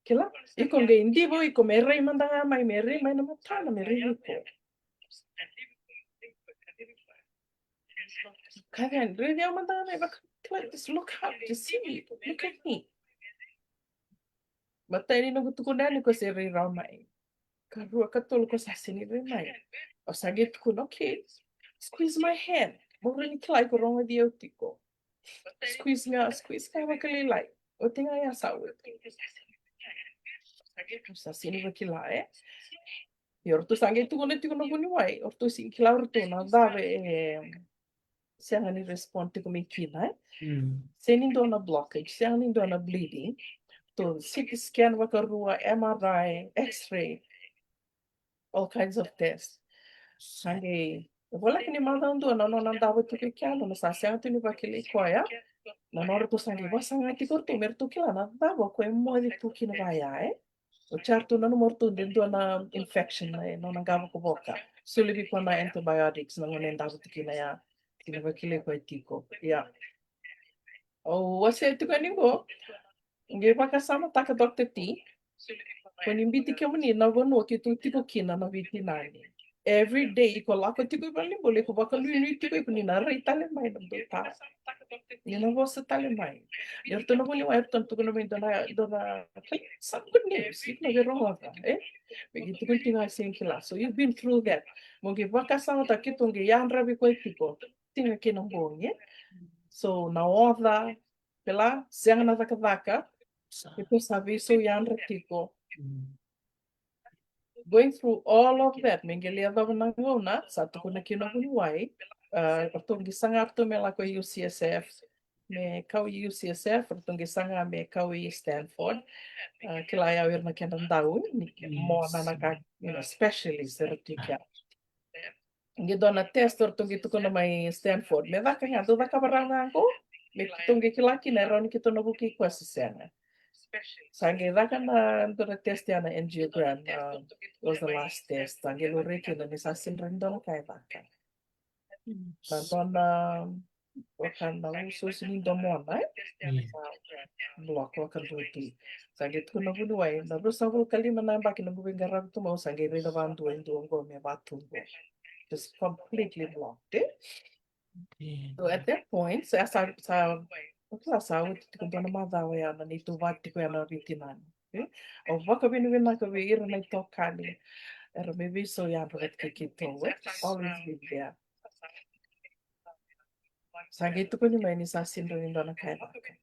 Kila, iko qai diva, iko me rai mada ga mai, me rai mai na matana, me rai iko. Kaci yani, rai au mada ga mai, vaka, kila, just look up, just see me, look at me. Matai ni noqu tukuna yani ko se rai rawa mai. Karua, katolu ko sa sega ni rai mai. Au sa qai tukuna, okay, squeeze my hand. Mo rawa ni kila iko rogoci au tiko. Squeeze ga, squeeze ga vakalailai. Oti ga ya sa oti. Au sa sega ni vakila, e? Ia o ratou sa qai tukuna tiko na vuniwai, o ratou sega ni kila o ratou na cava e sega ni respond tiko mai kina, e? Sega ni dua na blockage, sega ni dua na bleeding. Ratou C T scan vakarua, M R I, X-ray, all kinds of tests. Sa qai voleka ni macawa dua na nona davo tiko i kea, na sa sega tu ni vakilai koya. Na nona ratou sa qai vasaga tiko ratou me ratou kila na cava ko e moce tu kina vaya, e? Oti ya ratou nanuma ratou de dua na infection na nona qavokavoka. Soli vei koya na antibiotics na gauna e davo tiko kina ya. Kina vakilai koya tiko. Ia. Au wasea tiko yani qo. Qai vakasamataka Doctor T. Ko ni biuti kemuni na vanua keitou tiko kina na veitinani. Every day iko lako tiko i valenibula, iko vakanuinui tiko iko ni na rai tale mai na dua tale. Ni na vosa tale mai. Ia ratou na vuniwai, ratou na tukuna mai dua na, dua na, some good news, iko na veirogoca, e? Me qai tukuni tiko ga sega ni kila. So you've been through that. Mo qai vakasamataka keitou qai yadravi koya tiko. Tiga kei na bogi, e? So na oca, kila, sega na cakacaka. Keitou sa veisau yadra tiko. Going through all of that, me qai lai yacova na gauna sa tukuna kina na vuniwai. Uh, ratou qai saga ratou me lako i U C S F, me kau i U C S F, ratou qai saga me kau i Stanford. Uh, kila, o ira na kena dau ni mo na, na ka, you know, specialist era tu i kea. Qai dua na test o ratou qai tukuna mai Stanford me caka ga, dou cakava rawa ga qo, me keitou qai kila kina e rawa ni keitou na vukei koya se sega. Sa qai caka na dua na test ya na angiogram, uh, was the last test. Sa qai laurai kina ni sa sega ni dua na ka e caka. Na dua na, vaka na usuusu ni domona, e? Sa block vakadua tu. Sa qai tukuna na vuniwai, na ruasagavulu ka lima na yabaki noqu veiqaravi tu mai, au sa qai raica vakadua e dua qo me vatu qo. Just completely blocked, e? So at that point, sa, sa, sa, okay, sa oti tiko dua na macawa ya na neitou vati tiko ya na veitinani, e? Au vakavinavinaka vei ira na itokani era mai veisau yadra vata kei keitou, e? Always be there. Sa qai tukuni mai ni sa sega ni dua na ka e caka.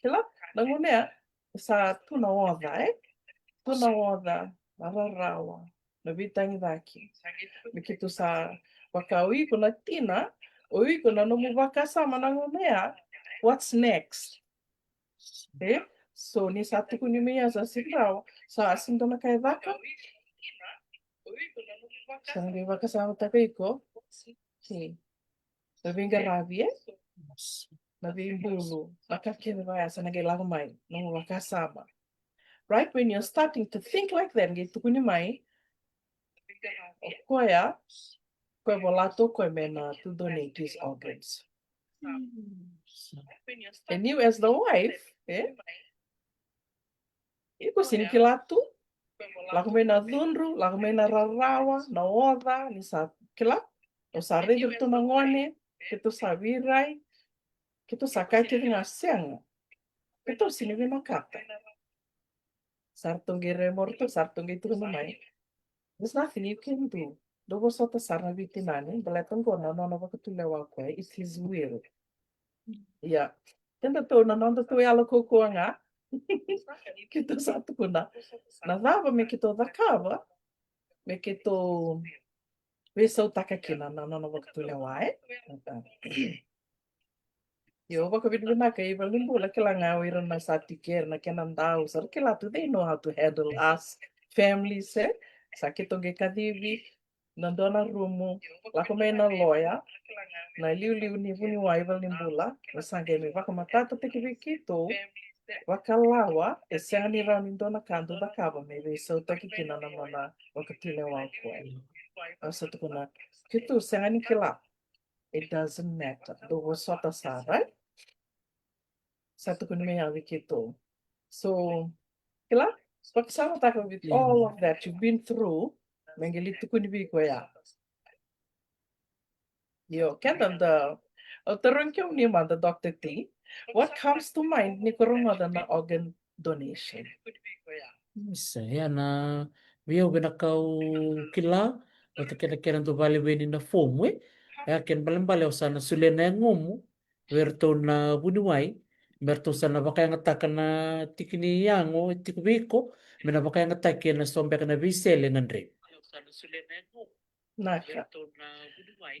Kila, na gauna ya sa tu na oca, e? Tu na oca, na rarawa, na veitagicaki. Me keitou sa, vaka o iko na tina, o iko na nomu vakasama na gauna ya, what's next? E? So ni sa tukuni mai ya sa sega ni rawa, sa sega ni dua na ka e caka. Sa qai vakasamataka iko. E. Na veiqaravi, e? Na veibulu, na ka kece vaya sa na qai lako mai, nomu vakasama. Right when you're starting to think like that, qai tukuni mai o koya, koya vola tu o koya me na to donate his organs. And you as the wife, e? Iko sega ni kila tu. Lako mai na cudru, lako mai na rarawa, na oca, ni sa kila. O sa raici ratou na gone, keitou sa virai, keitou sa kaya kece ga sega. Keitou sega ni vinakata. Sa ratou qai raica mo ratou, sa ratou qai tukuna mai. There's nothing you can do. Dou vosota sara na veitinani, baleta qo na nona vakatulewa o koya, it's his will. Ia, kedatou na nodatou yalo kaukaua ga. Keitou sa tukuna na cava me keitou cakava me keitou veisautaka kina na nona vakatulewa, e? Io, vakavinavinaka i valenibula, kila ga o ira na sa tiko, era na kena dau, sa ra kila tu, they know how to handle us families, e? Sa keitou qai kacivi na dua na rumu, lako mai na loya, na iliuliu ni vuniwai valenibula, me sa qai mai vakamatatataki vei keitou vakalawa, e sega ni rawa ni dua na ka dou cakava me veisautaki kina na nona vakatulewa o koya. Au sa tukuna, keitou sega ni kila. It doesn't matter. Dou vosota sara, right? Sa tukuni mai ya vei keitou. So, kila, vakasamataka with all of that you've been through, me qai lai tukuni vei koya. Io, keda da, au tarogi kemuni mada, Doctor T, what comes to mind ni ko rogoca na organ donation? Isa, ia na vei au, vinaka au kila, vata kei na kena dau vakaleveni na fomu, e. Ia kena ibalebale au sa na solia na yagomu vei iratou na vuniwai, me ratou sa na vakayagataka na tiki ni yago e tiko vei iko, me na vakayagataki ena so beka na veisele e gadrevi. Naka.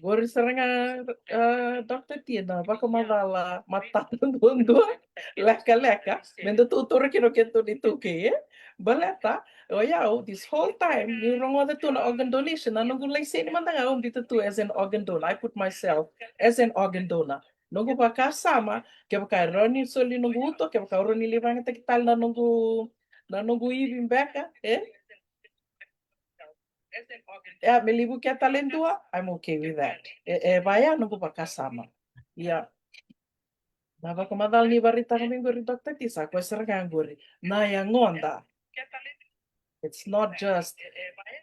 Qori sara ga, a, Doctor T, na vakamacala matata duadua, lekaleka, me datou taura kina o kedatou neitou kei, e? Baleta o yau, this whole time niu rogoca tu na organ donation, na noqu laiseni mada ga au biuta tu as an organ donor. I put myself as an organ donor. Noqu vakasama, kevaka e rawa ni soli noqu uto, kevaka e rawa ni lai vakayagataki tale na noqu, na noqu ivi beka, e? E, me lai vukea tale e dua, I'm okay with that. E, e vaya noqu vakasama. Ia. Na vakamacala ni vakaraitaka mai qori, Doctor T, sa koya sara ga qori na yagoda. It's not just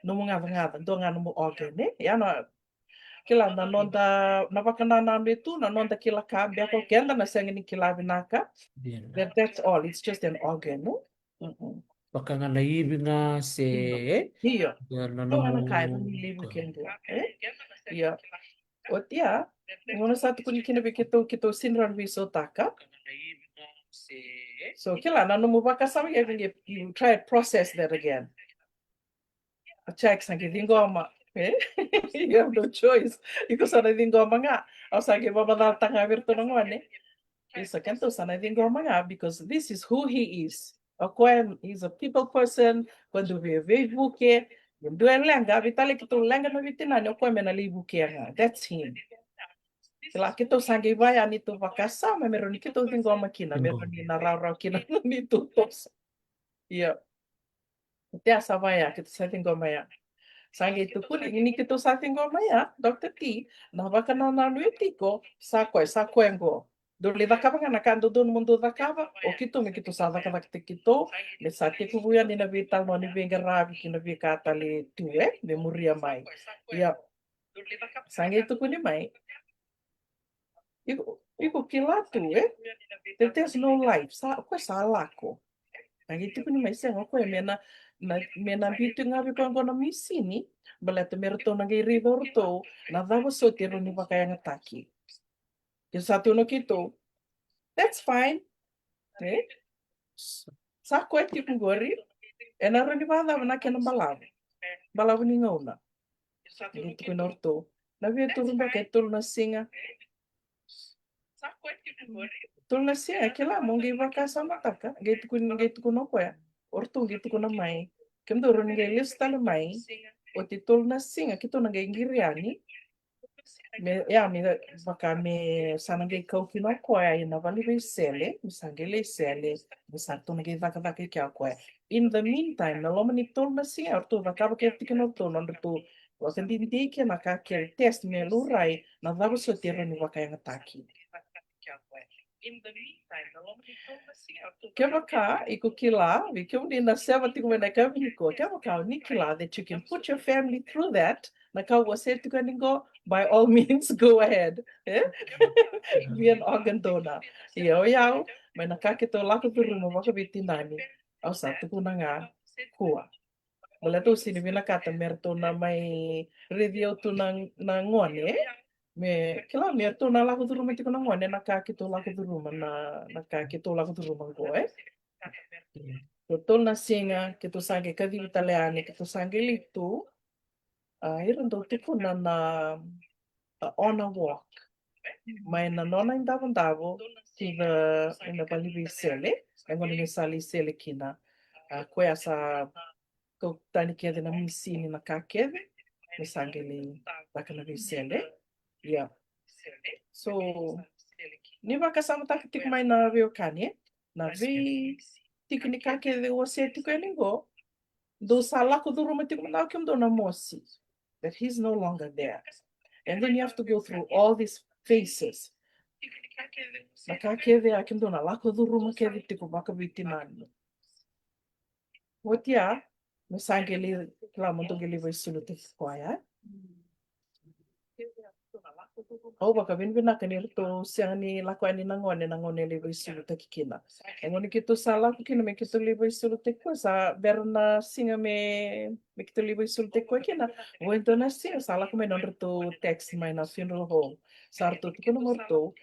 nomu gacagaca, dua ga nomu organ, e? Ia na, kila, na noda, na vakanananu e tu, na noda kila ka beka o keda na sega ni kila vinaka. That, that's all. It's just an organ, e? Mm-mm. Vaka ga na ivi ga se, e? Io. Ia na nomu ka e rawa ni lai vukea e dua, e? Ia. Oti ya, gauna sa tukuni kina vei keitou, keitou sega ni rawa ni veisautaka. So, kila, na nomu vakasama, you try and process that again. A check sa qai ciqoma, e? You have no choice. Iko sa na ciqoma ga. Au sa qai vakamacalataka ga vei iratou na gone. Isa, kedatou sa na ciqoma ga, because this is who he is. O koya, he's a people person, koya dau via veivuke, e dua e leqa, vei tale keitou leqa na veitinani, o koya me na lai vukea ga. That's him. Kila, keitou sa qai vaya neitou vakasama, me rawa ni keitou ciqoma kina, me rawa ni na rawarawa kina neitou toso. Ia. Tea sa vaya, keitou sa ciqoma ya. Sa qai tukuni, ni keitou sa ciqoma ya, Doctor T, na vakanananu e tiko, sa koya, sa koya qo. Dou lai cakava ga na ka dodonu mo dou cakava, o keitou me keitou sa cakacakataki keitou, me sa tekivu yani na veitalanoa ni veiqaravi kei na veika tale tu, e, me muria mai. Ia, sa qai tukuni mai. Iko, iko kila tu, e? That there's no life. Sa, o koya sa lako. A qai tukuni mai, sega, o koya me na, na, me na biuti ga vei koya qo na misini, baleta me ratou na qai raica o ratou na cava soti e rawa ni vakayagataki. Ke sa tukuna o keitou, that's fine. E? Sa koya tiko qori, e na rawa ni vakacava na kena balavu? Balavu ni gauna. Qai tukuna o ratou, na via turu beka e tolu na siga. Tolu na siga, kila, mo qai vakasamataka, qai tukuna, qai tukuna o koya. O ratou qai tukuna mai, kemudou rawa ni qai lesu tale mai. Oti tolu na siga, keitou na qai qiri yani. Me, ia, me vaka me sa na qai kau kina o koya ina vale ni veisele, me sa qai lai sele, me sa ratou na qai cakacaka i kea o koya. In the meantime, na loma ni tolu na siga, o ratou cakava kece tiko na ratou, na nodratou vakadidike na ka kece, test me laurai na cava soti e rawa ni vakayagataki. Kevaka iko kila, vei kemuni na seva tiko mai na ka vei iko, kevaka o ni kila that you can put your family through that, na ka au wasea tiko yani qo, by all means, go ahead. E? Be an organ donor. Ia o yau, mai na ka keitou lako curuma vakaveitinani, au sa tukuna ga, kua. Baleta au sini vinakata me ratou na mai raici au tu na, na gone. Me kila me ratou na lako curuma tiko na gone na ka keitou lako curuma na, na ka keitou lako curuma qo, e. Keitou na siga, keitou sa qai kacivi tale yani, keitou sa qai litu. A, ira dau tukuna na, a, on a walk. Mai na nona idavodavo ki na, ina vale ni veisele, e gona me sa lai sele kina. A, koya sa kau tani kece na misini na ka kece, me sa qai lai taka na veisele. Ia. So, ni vakasamataka tiko mai na veiwekani, e? Na vei tiki ni ka kece ua se tiko yani qo, dou sa lako curuma tiko mada kemudou na mosi, that he's no longer there. And then you have to go through all these phases. Na ka kece a kemudou na lako curuma kece tiko vakaveitinani. Oti ya, me sa qai lai, kila mo dou qai lai vaisulutaki koya. Au vakavinavinaka ni ratou sega ni lako yani na gone, na gone lai vaisulutaki kina. E gona keitou sa lako kina me keitou lai vaisulutaki koya, sa bera na siga me, me keitou lai vaisulutaki koya kina. Vo e dua na siga sa lako mai nodratou text mai na funeral home. Sa ratou tukuna mo ratou,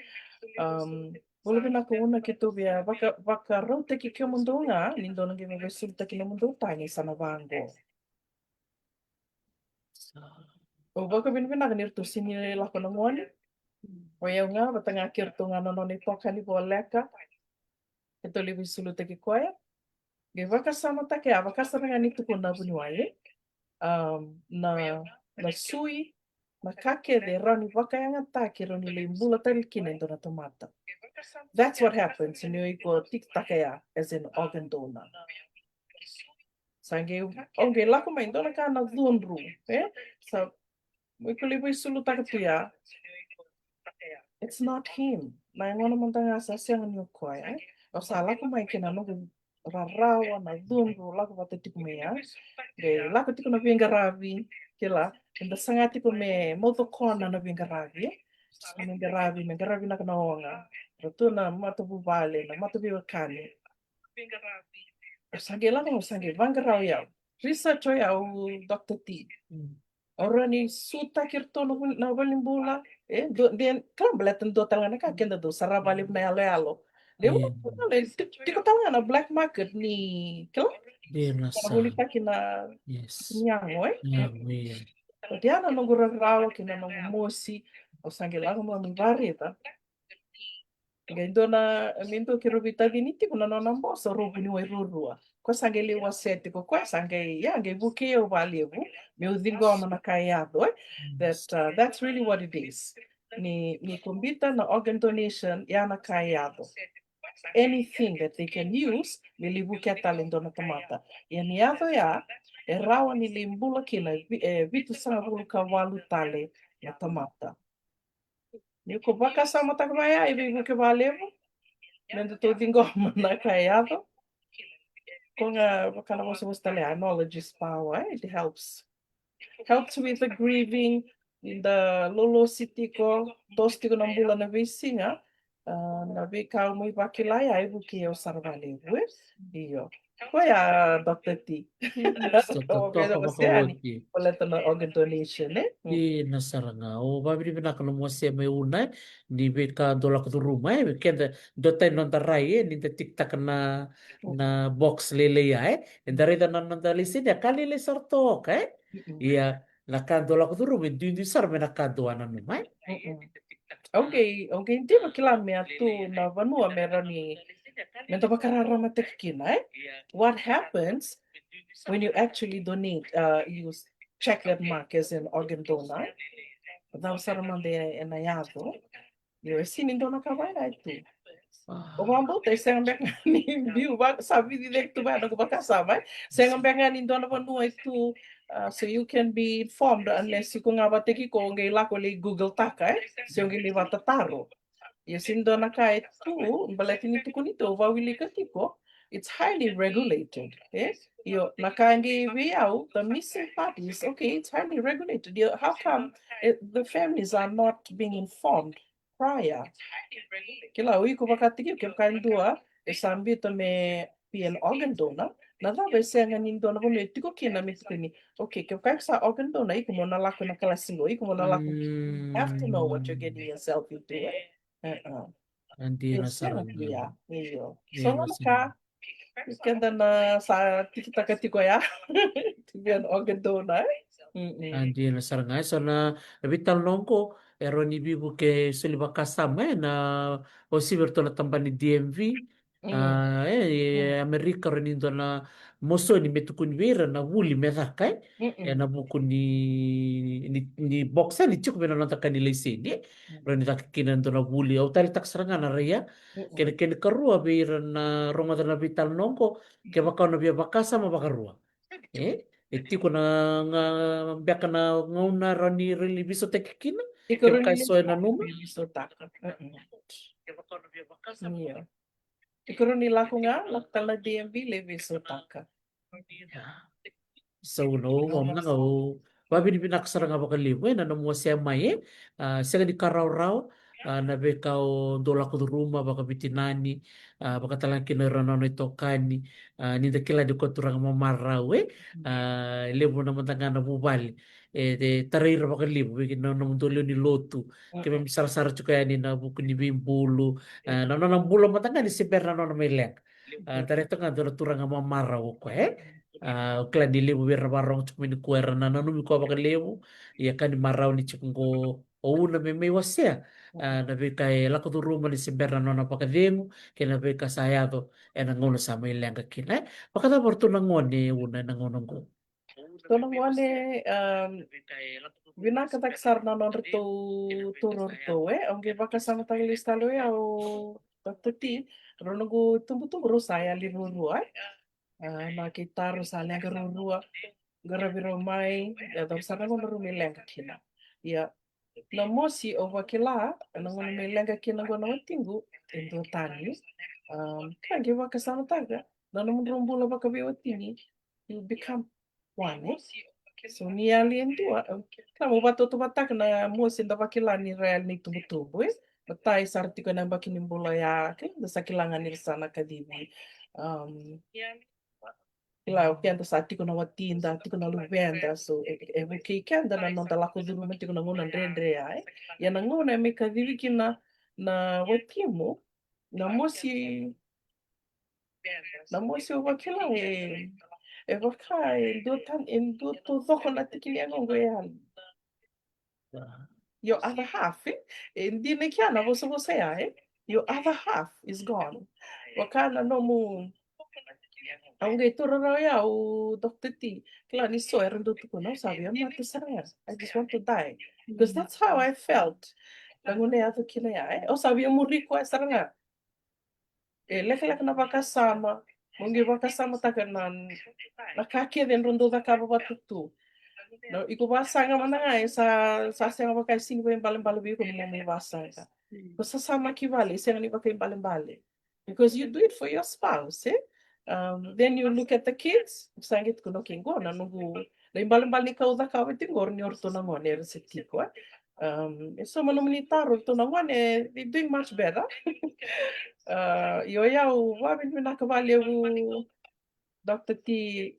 um, bula vinaka, una keitou via vaka, vakarautaki kemudou ga ni dou na qai mai vaisulutaki nomudou tagi sa na vaqo. Au vakavinavinaka ni ratou sini lako na gone. O yau ga vata ga kei ratou ga na nona itokani voleka. Keitou lai vaisulutaki koya. Qai vakasamataka ya, vakasama ga ni tukuna na vuniwai, e. Um, na, na sui, na ka kece e rawa ni vakayagataki, e rawa ni lai bula tale kina e dua na tamata. That's what happens ni o iko tikitaka ya as an organ donor. Sa qai, o qai lako mai dua na ka na cudru, e? Sa, o iko lai vaisulutaka tu ya. It's not him. Na yagona mada ga sa sega ni o koya, e? O sa lako mai kei na noqu rarawa, na cudru, lako vata tiko mai ya. Qai lako tiko na veiqaravi, kila, eda saga tiko me maucokona na veiqaravi, e? Me qaravi, me qaravi vinaka na oga. Ratou na matavuvale, na mataveiwekani. Au sa qai lako, au sa qai vaqara o yau. Research o yau, Doctor T. Mm. Au rawa ni sutaki iratou na vale, na valenibula. E, dua, de, kila baleta dua tale ga na ka, keda dau sara valevu na yaloyalo. De, yeah, tiko tale ga na black market ni, kila? De, na sa. Volitaki na, yes, ni yago, e? Yago, yeah. But ya na noqu rarawa kei na noqu mosi. Au sa qai lako mai me vareta. Qai dua na, me dua keirau veitacini tiko na nona boso, rau vuniwai ruarua. Koya sa qai lai wasea tiko, koya sa qai, ya, qai vukei au valevu meu ciqoma na ka e yaco, e. That, uh, that's really what it is. Ni, ni ko biuta na organ donation, ya na ka e yaco. Anything that they can use me lai vukea tale e dua na tamata. Ia ni yaco ya, e rawa ni lai bula kina e vi-, e vitusagavulu ka walu tale na tamata. Ni ko vakasamataka vaya, e veivuke valevu me datou ciqoma na ka e yaco. Ko ga vaka na vosavosa tale ya, knowledge is power, e? It helps. Helps with the grieving, ni da lolosi tiko, toso tiko na bula na veisiga. Ah, na veika au mai vakila ya, e vukei au sara valevu, e? Io. Koya, Doctor T. Mm. Sa totoka vakaoti. Baleta na organ donation, e? Mm. Dina sara ga. O, vavinavinaka na mose mai Una, e? Ni veika dau lako curuma, e? Keda dua tani noda rai, e? Ni da tikitaka na, mm, na box lailai ya, e? Eda raica na noda laiseni, a ka lailai sara toka, e? Mm-mm. Ia, na ka dau lako curuma e duidui sara mai na ka dau nanuma, e? Mm-mm. Au qai, au qai diva kila me a tu na vanua me rawa ni, me da vakararamataki kina, e? What happens when you actually donate, uh, you s-, check that mark as an organ donor? Cava sara mada e, ena yaco? Io, e sini dua na ka vaya e tu. Ah. O vakabauta e sega beka ni biu va-, sa vici cake tu vaya noqu vakasama, e? Sega beka ni dua na vanua e tu, ah, so you can be informed unless iko ga vataki iko qai lako lai Google taka, e? Se o qai lai vatataro. Ia sini dua na ka e tu, baleta ni tukuni tu, au wilika tiko, it's highly regulated, e? Io, na ka qai vei au, the missing part is, okay, it's highly regulated. Io, how come, eh, the families are not being informed prior? Kila, o iko vakataki iko, kevaka e dua e sa biuta me be an organ donor, na cava e sega ni dua na vanua e tiko kina me tukuni, okay, kevaka iko sa organ donor, iko mo na lako na kalasi qo, iko mo na lako. You have to know what you're getting yourself into, eh? Uh-uh. Dina sara ga. Io. So na ka keda na sa tikitaka tiko ya. To be an organ donor, eh? Dina sara ga. So na veitalanoa qo e rawa ni veivuke soli vakasama, eh, na o sivi ratou na tabana ni D M V. E Amerika rawa ni dua na mosoni me tukuni vei ira na vuli me caka, eh? Ena vuku ni, ni, ni box, eh, ni tiko vei na noda ka ni laiseni, eh? Rawa ni caka kina e dua na vuli. Au taleitaka sara ga na raia. Kena, kena ikarua vei ira na rogoca na veitalanoa qo, kevaka o na via vakasama, vakarua. Eh? E tiko na ga beka na gauna rawa ni, rawa ni veisautaki kina? Kevaka e so e nanuma. Iko rawa ni lako ga, lako tale na D M V lai veisautaka. Sa unu, au mada ga au vavinavinaka sara ga vakalevu, eh, na nomu wasea mai, eh. Ah, sega ni ka rawarawa, ah, na veika o dau lako curuma vakaveitinani, ah, vakatalega kina ira na nona itokani, ah, ni da kila ni ko turaga mamarau, eh. Ah, levu na mada ga na vuvale e, e tarai ira vakalevu vei na nomudou lewe ni lotu. Keimami sarasara tiko yani na vuku ni veibulu, ah, na nona bula mada ga ni se bera na nona mai leqa. Ah, da raica ga dua na turaga mamarau o koya, eh. Ah, au kila ni levu vei ira na vakarorogo tiko mai nikua era na nanumi koya vakalevu. Ia ka ni marau ni tiko qo o Una me mai wasea, ah, na veika e lako curuma ni se bera na nona vakacegu kei na veika sa yaco ena gauna sa mai leqa kina, eh. Vakacava o ratou na gone, Una, ena gauna qo? Ratou na gone, um, vinaka cake sara na nodratou toro ratou, eh. Au qai vakasamataka lesu tale o yau, Doctor T, rau noqu itubutubu rau sa yali ruarua, eh. Ah, na kei taro sa leqa ruarua, qaravi rau mai, e yaco sara na gauna rau mai leqa kina. Ia, na mosi au vakila, na gauna mai leqa kina qo na watiqu, e duatani. Um, ka qai vakasamataka, na nomudrau bula vakaveiwatini, you become one, eh? So ni yali e dua, um, ka mo vakatautauvatataka na mosi da vakila ni ra yali na itubutubu, eh? Na tai sara tiko ena yabaki ni bula ya, okay? Da sa kila ga ni ra sa na kacivi. Um, kila, o keda sa tiko na watida, tiko na luveda, so e, e, e vukei keda na noda lako curuma tiko na gauna dredre ya, eh? Ia na gauna e mai kacivi kina na watimu, na mosi, na mosi au vakila e, e vaka e dua tani, e dua taucoko na tiki ni yagoqu e yali. Your other half, eh? E dina kina na vosavosa ya, eh? Your other half is gone. Vaka na nomu, au qai taura rawa ya o Doctor T. Kila ni so era dau tukuna, au sa via mate sara ga. I just want to die. Because that's how I felt. Na gauna e yaco kina ya, eh? Au sa via muri koya sara ga. E lekaleka na vakasama, mo qai vakasamataka na, na ka kece drau dau cakava vata tu. Na, iko vasaqa mada ga, e sa, sa sega vaka e sega ni vakaibalebale vei iko na nomu vasaqa. Ko sasamaki vale, e sega ni vakaibalebale. Because you do it for your spouse, eh? Um, then you look at the kids, sa qai tukuna, okay, qo na noqu, na ibalebale ni ka au cakava tiko qori ni o ratou na gone era se tiko, eh? Um, e so na nomuni taro, ratou na gone, they doing much better. Ah, io, ia au vakavinavinaka vakalevu, Doctor T,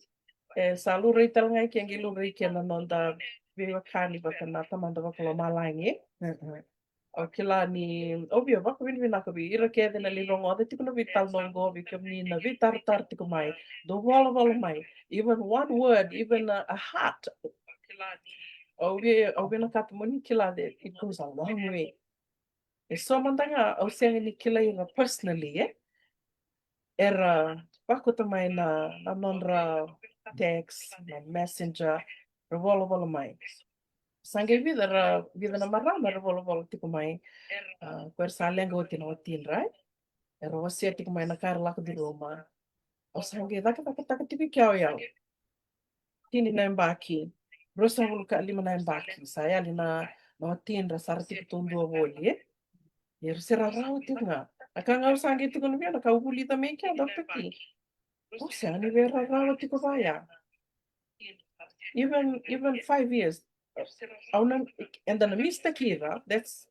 e sa laurai tale ga i ke, qai laurai i ke na noda veiwekani vata na Tamada Vakalomalagi. Au kila ni, au via vakavinavinaka vei ira kece na lai rogoca tiko na veitalanoa qo, vei kemuni na veitaratara tiko mai, dou volavola mai, even one word, even a, a heart. Au via, au vinakata mo ni kila that it goes a long way. E so mada ga au sega ni kilai ira personally, eh? Era vakauta mai na, na nodra text, na messenger, ra volavola mai. Sa qai vica ra, vica na marama ra volavola tiko mai. Ah, ko era sa leqa oti na watidra, eh? Era wasea tiko mai na ka era lako curuma. Au sa qai cakacakataka tiko i ke o yau. Tini na yabaki, ruasagavulu ka lima na yabaki, sa yali na, na watidra sa ra tiko taudua voli, eh? Ia era se rarawa tiko ga. Na ka ga au sa qai tukuna vei au, na ka au vulica mai kea, Doctor T, au sega ni via rarawa tiko vaya. Even, even five years, au na, eda na mistake ira, that's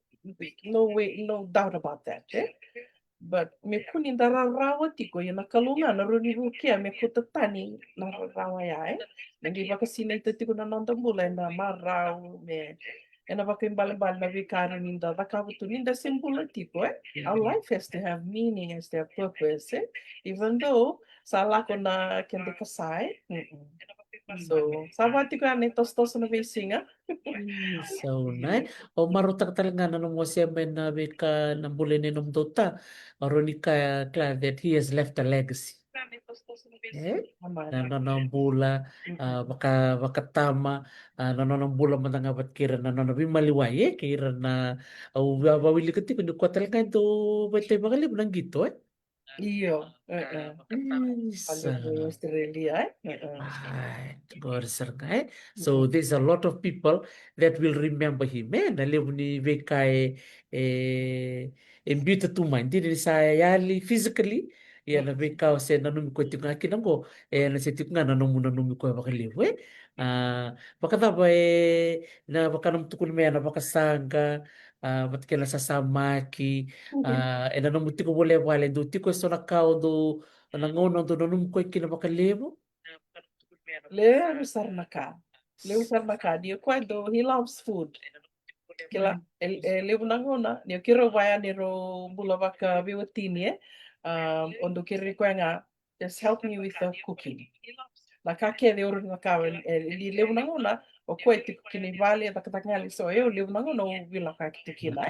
no way, no doubt about that, eh? But me kua ni da rarawa tiko, ia na Kalou ga na rawa ni vukea me kauta tani na rarawa ya, e. Na qai vakasinaita tiko na noda bula ena marau, me ena vakaibalebale na veika rawa ni da cakava tu ni da se bula tiko, e. Our life has to have meaning, has to have purpose, e. Even though sa lako na keda ikasa, e. Mm-mm. So sa va tiko ya na itosotoso na veisiga. Mm, so nice. Au marautaka tale ga na nomu wasea mai na veika na bula nei nomudou ta, au rawa ni kaya, kila, that he has left a legacy. E? Ama. Na nona bula, a, vaka, vakatama, a, na nona bula mada ga vata kei ira na nona veimaliwai, e, kei ira na, au va, vawilika tiko ni koya tale ga e dau vaitai vakalevu na qito, e? Io, e, e. Isa. Vale, Australia, e? E, e. Ai, qori sara ga, e? So there's a lot of people that will remember him, e? Na levu ni veika e, e, e biuta tu mai. Dina ni sa yali physically, ia na veika o se nanumi koya tiko ga kina qo, e, na se tiko ga na nomu nanumi koya vakalevu, e? A, vakacava e, na vaka nomu tukuna mai ya na vakasaqa, a, vata kei na sasamaki, a, ena nomu tiko voleka vale, dou tiko eso na ka o dou, na gauna o dou nanumi koya kina vakalevu? Levu sara na ka. Levu sara na ka. Ni o koya dou, he loves food. Kila, e, e levu na gauna, ni o keirau vaya ni rau bula vakaveiwatini, e. A, o dou kerei koya ga, just help me with the cooking. Na ka kece o rau na ka, e, e levu na gauna, o koya e tiko kina i vale, e cakacaka ga, so e levu na gauna, o vila ka kito kina.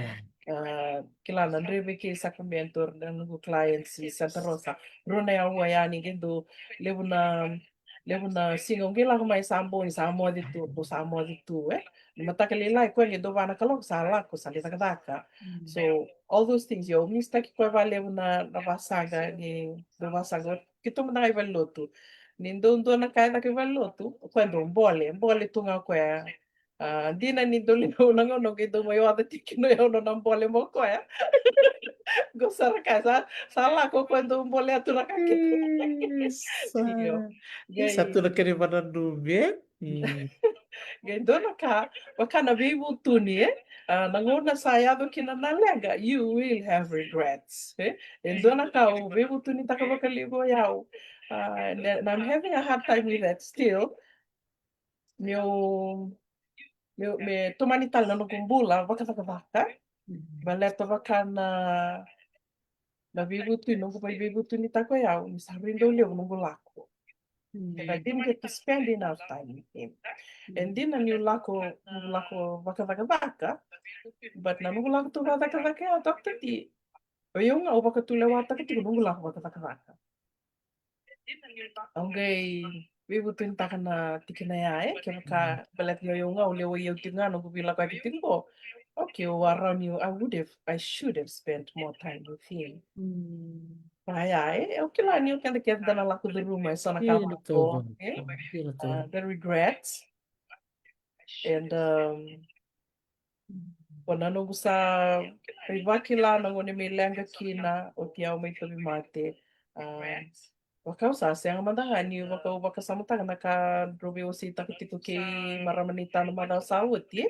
A, kila na dreve kei Sacramento, na noqu clients i Santa Rosa, rau na yaua yani, qai dau levu na, levu na siga, o qai lako mai sa boni, sa moce tu, o sa moce tu, e. Ni mataka lailai koya qai dau va na kaloko sa lako, sa lai cakacaka. So, all those things, io, misitaki koya valevu na, na vasaqa, ni dau vasaqa, keitou mada ga i valelotu. Ni dau dua na ka e caka i valelotu, o koya dau bole, bole tu ga o koya. A, dina ni dau levu na gauna o qai dau mai oca tiko kina o yau nona bole mai o koya. Qo sara ka sa, sa lako o koya dau bolea tu na ka kece. Isa. Io. Sa tu na kena ivananumi, e? Qai dua na ka, vaka na veivutuni, e? A, na gauna sa yaco kina na leqa, you will have regrets, e? E dua na ka au veivutunitaka vakalevu o yau. A, and, and I'm having a hard time with that still. Meu, meu, me tomani tale na noqu bula vakacakacaka. Baleta vaka na, na veivutuni, noqu mai veivutunitaka o yau, ni sa rui dau levu noqu lako. And I didn't get to spend enough time with him. And dina niu lako, niu lako vakacakacaka, but na noqu lako tu vakacakacaka ya, Doctor T, o yau ga au vakatulewataka tiko noqu lako vakacakacaka. Au qai veivutunitaka na tikina ya, e, kevaka baleta ni o yau ga au lewai au tiko ga noqu veilakoyaki tiko qo. Okay, au a rawa ni, I would have, I should have spent more time with him. Vaya, e, au kila ni o keda kece da na lako curuma eso na ka vaqo, e? The regrets. And, um, o na noqu sa, e, vakila na gauna me leqa kina, oti au mai tauvimate. A, vaka au sa sega mada ga ni vaka, vakasamataka na ka drau veiwaseitaka tiko kei marama ni tana macawa sa oti, e?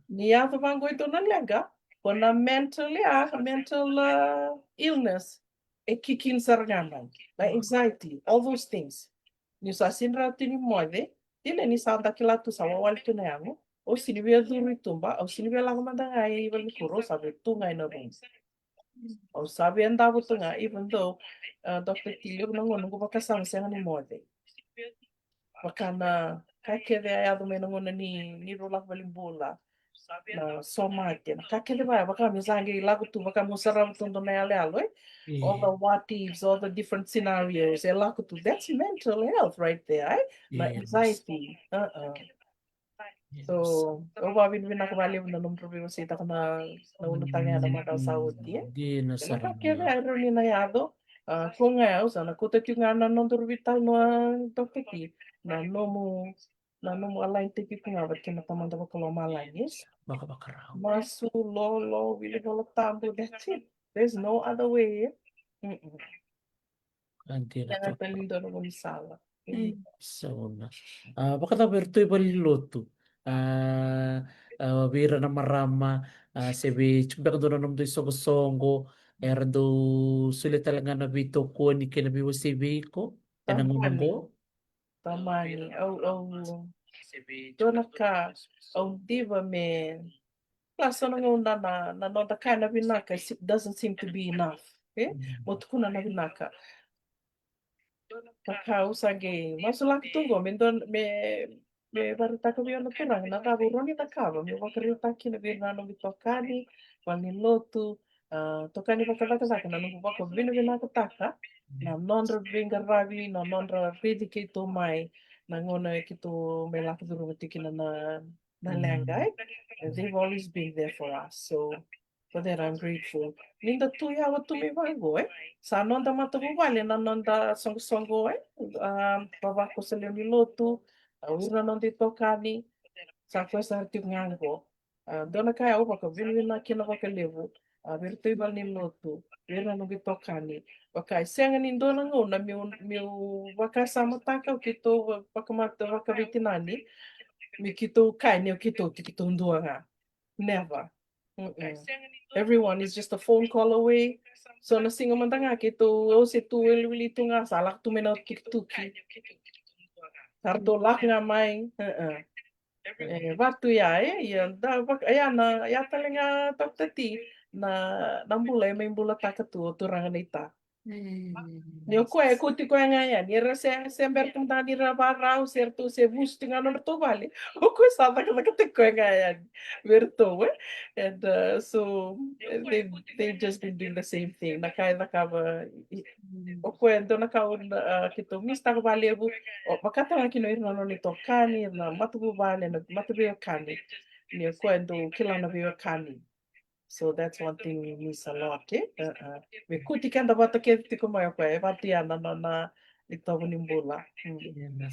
Ni yaco vaqo e dua na leqa, o na mental, ya, mental, a, illness. E kick in sara ga mai na anxiety, all those things. Niu sa sega ni rawa tu ni moce, dina ni sa da kila tu sa wawale tu na yago. Au sega ni via curu i tuba, au sega ni via lako mada ga i valenikuro, au sa via tu ga ena rumu. Au sa via davo tu ga, even though, a, Doctor T, levu na gauna noqu vakasama sega ni moce. Vaka na ka kece a yaco mai na gauna ni, ni rau lako valenibula. Na somate, na ka kece vaya, vaka me sa qai lako tu, vaka mo sarava tu dua na yaloyalo, e? All the what ifs, all the different scenarios e lako tu. That's mental health right there, e? Na anxiety. So au vakavinavinaka vakalevu na nomudrau veiwaseitaka na, na ulutaga ya na macawa sa oti, e? Dina sara. Na ka kece e rawa ni na yaco, a, ko ga au sa na kauta tiko ga na nodaru veitalanoa, Doctor T, na nomu, na nomu align-taki iko ga vata kei na Tamada Vakalomalagi. Vakavakarau. Masu, lolo, wili Vola Tabu, that's it. There's no other way. Dina. Sega tale ni dua na gaunisala. Sauna. A, vakacava eratou i valenilotu? A, a, vei ira na marama, a, se vei tiko beka dua na nomudou isoqosoqo, Era dau solia tale ga na veitokoni kei na veiwasei vei iko ena gauna qo. Tamani, au, au, dua na ka au diva me, kila, so na gauna na, na noda kaya na vinaka, it doesn't seem to be enough. E? Mo tukuna na vinaka. Kaka au sa qai masulaka tu qo me dua, me, me vakaraitaka vei au na Turaga na cava au rawa ni cakava me vakaraitaka kina vei ira na noqu itokani, valenilotu, a, itokani vakacakacaka, na noqu vakavinavinakataka na nodra veiqaravi, na nodra raici keitou mai na gauna keitou mai lako curuma tiko kina na, na leqa, e? And they've always been there for us. So for that, I'm grateful. Ni da tu yawa tu mai vaqo, e? Sa noda matavuvale na noda soqosoqo, e? A, vavakoso lewe ni lotu, a, o ira na noda itokani, sa koya sara tiko ga qo. A, dua na ka au vakavinavinaka kina vakalevu, a, vei iratou i valenilotu, vei ira na noqu itokani. Vaka e sega ni dua na gauna meu, meu vakasamataka o keitou va-, vakamata, vakaveitinani, me keitou kaya ni o keitou, keitou dua ga. Never. Mm-mm. Everyone is just a phone call away. So na siga mada ga keitou, au se tu wiliwili tu ga, sa lako tu mai na tukituki. Sa ratou lako ga mai. Uh-uh. E, vatu ya, e, ia, da, vaka, ia na, ia tale ga Doctor T, na, na bula e mai bulataka tu o turaga na ita. Ni o koya e kauti koya ga yani, era se, se bera tu mada ni ra varau, se ratou se vusu tu ga nodratou vale. O koya sa cakacaka tiko koya ga yani vei ratou, e? And, uh, so, eh, they, they've just been doing the same thing. Na ka e cakava, i, o koya e dua na ka au, uh, keitou misstaka vakalevu, o, vakatale ga kina o ira na nona itokani, na matavuvale, na mataveiwekani. Ni o koya e dau kila na veiwekani. So that's one thing we miss a lot, e? Uh-uh. Me kuti keda vata kece tiko mai o koya, e vatu ya na nona itovo ni bula. Mm.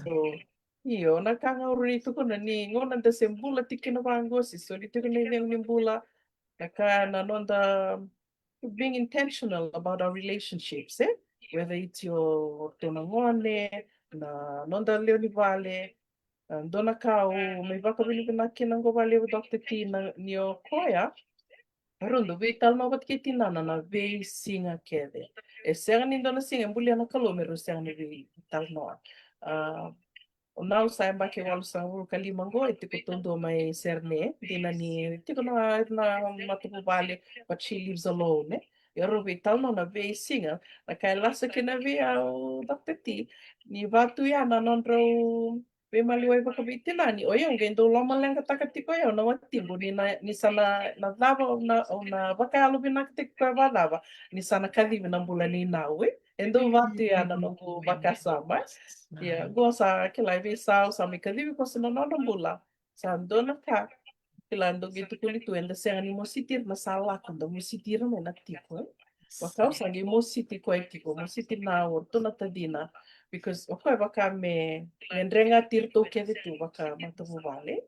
So, io, na ka ga au rawa ni tukuna ni gauna da se bula tiko kina vaqo, se soli tiko na icegu ni bula, na ka na noda being intentional about our relationships, e? Whether it's your, ratou na gone, na noda lewe ni vale, a, dua na ka au mai vakavinavinaka kina qo vakalevu Doctor T, na, ni o koya, a, ratou dau veitalanoa vata kei tinana na veisiga kece. E sega ni dua na siga e bulia na Kalou me rau sega ni veitalanoa. A, o Nau sa yabaki walusagavulu ka lima qo, e tiko taudua mai Sydney, dina ni tiko na, na matavuvale, but she lives alone, e? Ia rau veitalanoa na veisiga, na ka e lasa kina vei au Doctor T, ni vatu ya na nodrau veimaliwai vakaveitinani, o yau qai dau lomaleqataka tiko o yau na watiqu, ni na, ni sa na, na cava, au na, au na vakayalo vinaka tiko koya vakacava, ni sa na kacivi na bula nei Nau, e? E dau vatu ya na noqu vakasama. Ia, qo sa kila e veisau, sa mai kacivi koya sa na nona bula. Sa dua na ka, kila dau qai tukuni tu, eda sega ni mositi ira na sa lako, da mositi ira mai na tiko, e? Vaka au sa qai mositi koya tiko, mositi Nau, o ratou na tacina. Because o koya vaka me, me dregati iratou kece tu vaka matavuvale.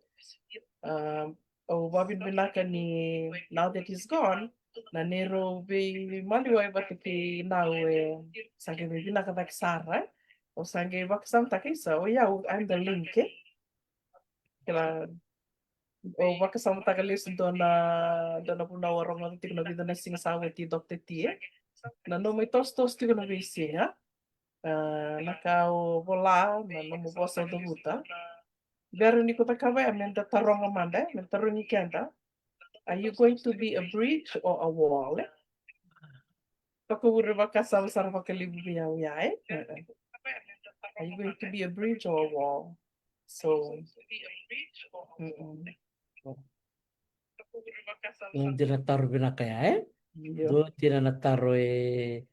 A, au vakavinavinaka ni now that he's gone, na neirau veimaliwai vata kei Nau e sa qai mai vinaka cake sara, e? Au sa qai vakasamataka, isa, o yau, I'm the link, e? Kila, au vakasamataka lesu dua na, dua na vunau au rogoca tiko na vica na siga sa oti Doctor T, e? Na nomu itosotoso tiko na veisiga. A, na ka o vola, na nomu vosa o cavuta. Bera ni ko cakava ya, meda taroga mada, e? Meda tarogi keda. Are you going to be a bridge or a wall, e? Vakavure vakasama sara vakalevu vei au ya, e? E, e. Are you going to be a bridge or a wall? So, mm-mm. Dua na taro vinaka ya, e? Io. Dua dina na taro e,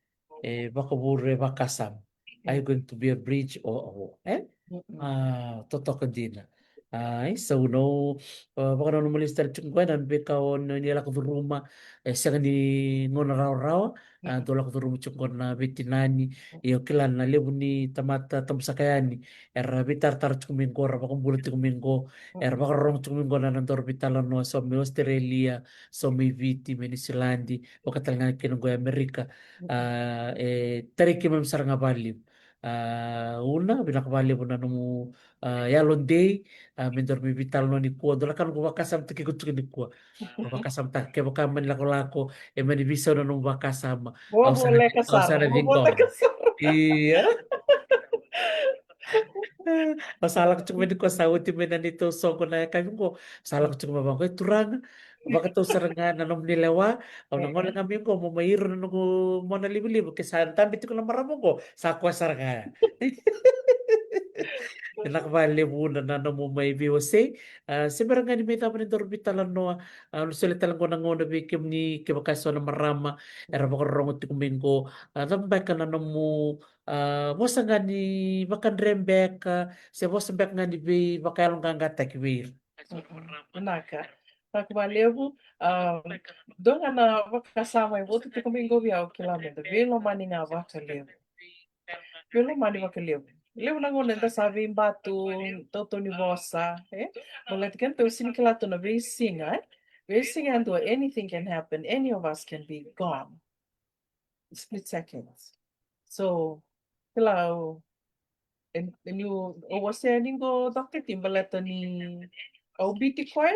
e vakavure vakasama. Are you going to be a bridge or a wall, e? Mm-mm. A, totoka dina. A, isa, au na, a, vakananuma lesu tale tiko qo, e, na veika o ni, ni lako curuma, e sega ni gauna rawarawa, a, dou lako curuma tiko qo na veitinani. Ia au kila na levu ni tamata tabusaka yani era veitaratara tiko mai qo, ra vakabula tiko mai qo, era vakarorogo tiko mai qo na, na nodaru veitalanoa, so mai Australia, so mai Viti, mai Niusiladi, vaka tale ga kina qo e Amerika. A, e tarai keimami sara ga vakalevu. A, Una, vinaka vakalevu na nomu, a, yalodei, a, me daru mai veitalanoa nikua, dua na ka noqu vakasamataki iko tiko nikua. Au vakasamataka kevaka mani lakolako, e mani veisau na nomu vakasama. Au sa na, au sa na ciqoma. Ia. Au sa lako tiko mai nikua, sa oti mai na neitou soqo na yakavi qo. Sa lako tiko mai vaqo, e Turaga, vakatou sara ga na nomuni lewa. Au na gole ga mai qo mo mai iro na noqu mona livaliva, ke sa dabe tiko na marama qo, sa koya sara ga. Vinaka vakalevu Una na nomu mai veiwasei. A, se bera ga ni mai cava ni daru veitalanoa, a, au na solia tale qo na gauna vei kemuni, kevaka e so na marama era vakarorogo tiko mai qo. A, cava beka na nomu, a, vosa ga ni vakadre beka, se vosa beka ga ni veivakayaloqaqataki vei ira. Vinaka. Vinaka vakalevu. A, dua ga na vakasama e votu tiko mai qo vei au, kila, meda veilomani ga vakalevu. Veilomani vakalevu. Levu na gauna eda sa veibatu, tautauni vosa, e? Baleta kedatou sega ni kila tu na veisiga, e? Veisiga yadua, anything can happen, any of us can be gone. Split seconds. So, kila, o, e, e niu, o wasea ni qo, Doctor T, baleta ni au biuti koya,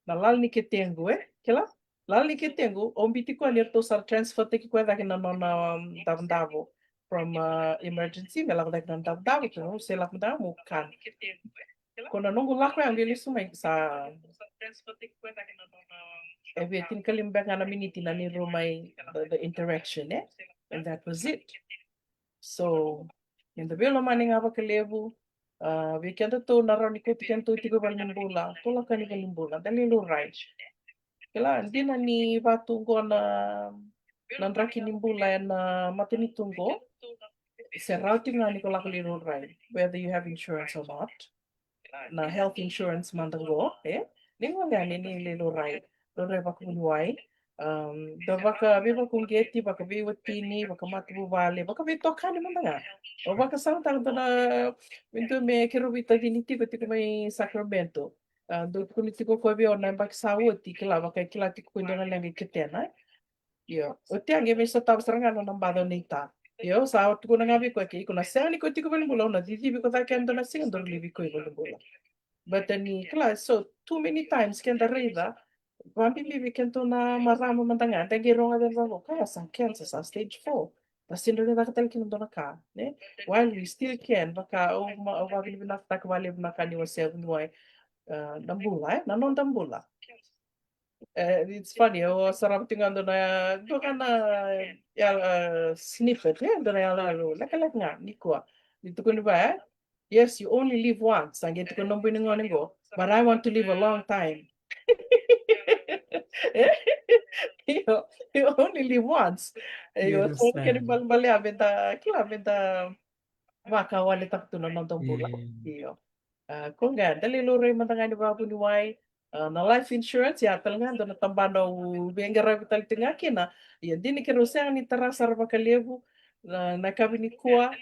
na lala ni ketequ, e? Kila? Lala ni ketequ, au biuti koya ni ratou sa transfer taki koya cake na nona, um, davodavo from, uh, emergency, me lako cake na nona davodavo, ke se lako mada mo kana. Ko na noqu lako ya, qai lesu mai sa e via tinikalima beka ga na miniti na neirau mai the, the interaction, e? And that was it. So, eda veilomani ga vakalevu, a, vei kedatou na rawa ni kauti kedatou tiko i valenibula, tou lako yani i valenibula, da lai laurai. Kila, dina ni vatu qo na, na draki ni bula ena matanitu qo, se rawa tiko ga ni ko lako lai laurai, whether you have insurance or not. Na health insurance mada qo, e? Ni gole yani ni lai laurai, laurai vakavuniwai. Um, da vaka, veivakauqeti, vakaveiwatini, vakamatavuvale, vakaveitokani mada ga. Au vakasamataka dua na, me dua me keirau veitacini tiko, tiko mai Sacramento. A, dau tukuni tiko koya vei au na yabaki sa oti, kila, vaka e kila tiko koya dua na leqa i ketena, e? Io, oti a qai mai sotava sara ga na nona baca o Neita. Io, sa tukuna ga vei koya, ke iko na sega ni kauti iko i valenibula, au na cicivi iko cake ena dua na siga, daru laivi iko i valenibula. But then, kila, so too many times keda raica, vabibi vei kedatou na marama mada ga, da qai rogoca vaqo, ka ya sa cancer, sa stage four. Da sega ni rawa ni caka tale kina dua na ka, ne? While we still can, vaka au ma, au vakavinavinakataka vakalevu na ka ni wasea vuniwai, e, na bula, e, na noda bula. E, it's funny, au sarava tiko ga dua na, dua ga na, ya, e, snippet, e, dua na iyaloyalo lekaleka ga nikua. Ni tukuni vaya, e? Yes, you only live once. A qai tukuna na bui ni gone qo, but I want to live a long time. E? Io, you only live once. Io, so kena ibalebale ya meda, kila, meda vakawaletaka tu na noda bula. Io. A, ko ga, da lai laurai mada ga ni vakavuniwai. A, na life insurance, ya tale ga dua na tabana au veiqaravi tale tiko ga kina. Ia, dina ni keirau sega ni tara sara vakalevu na, na yakavi nikua.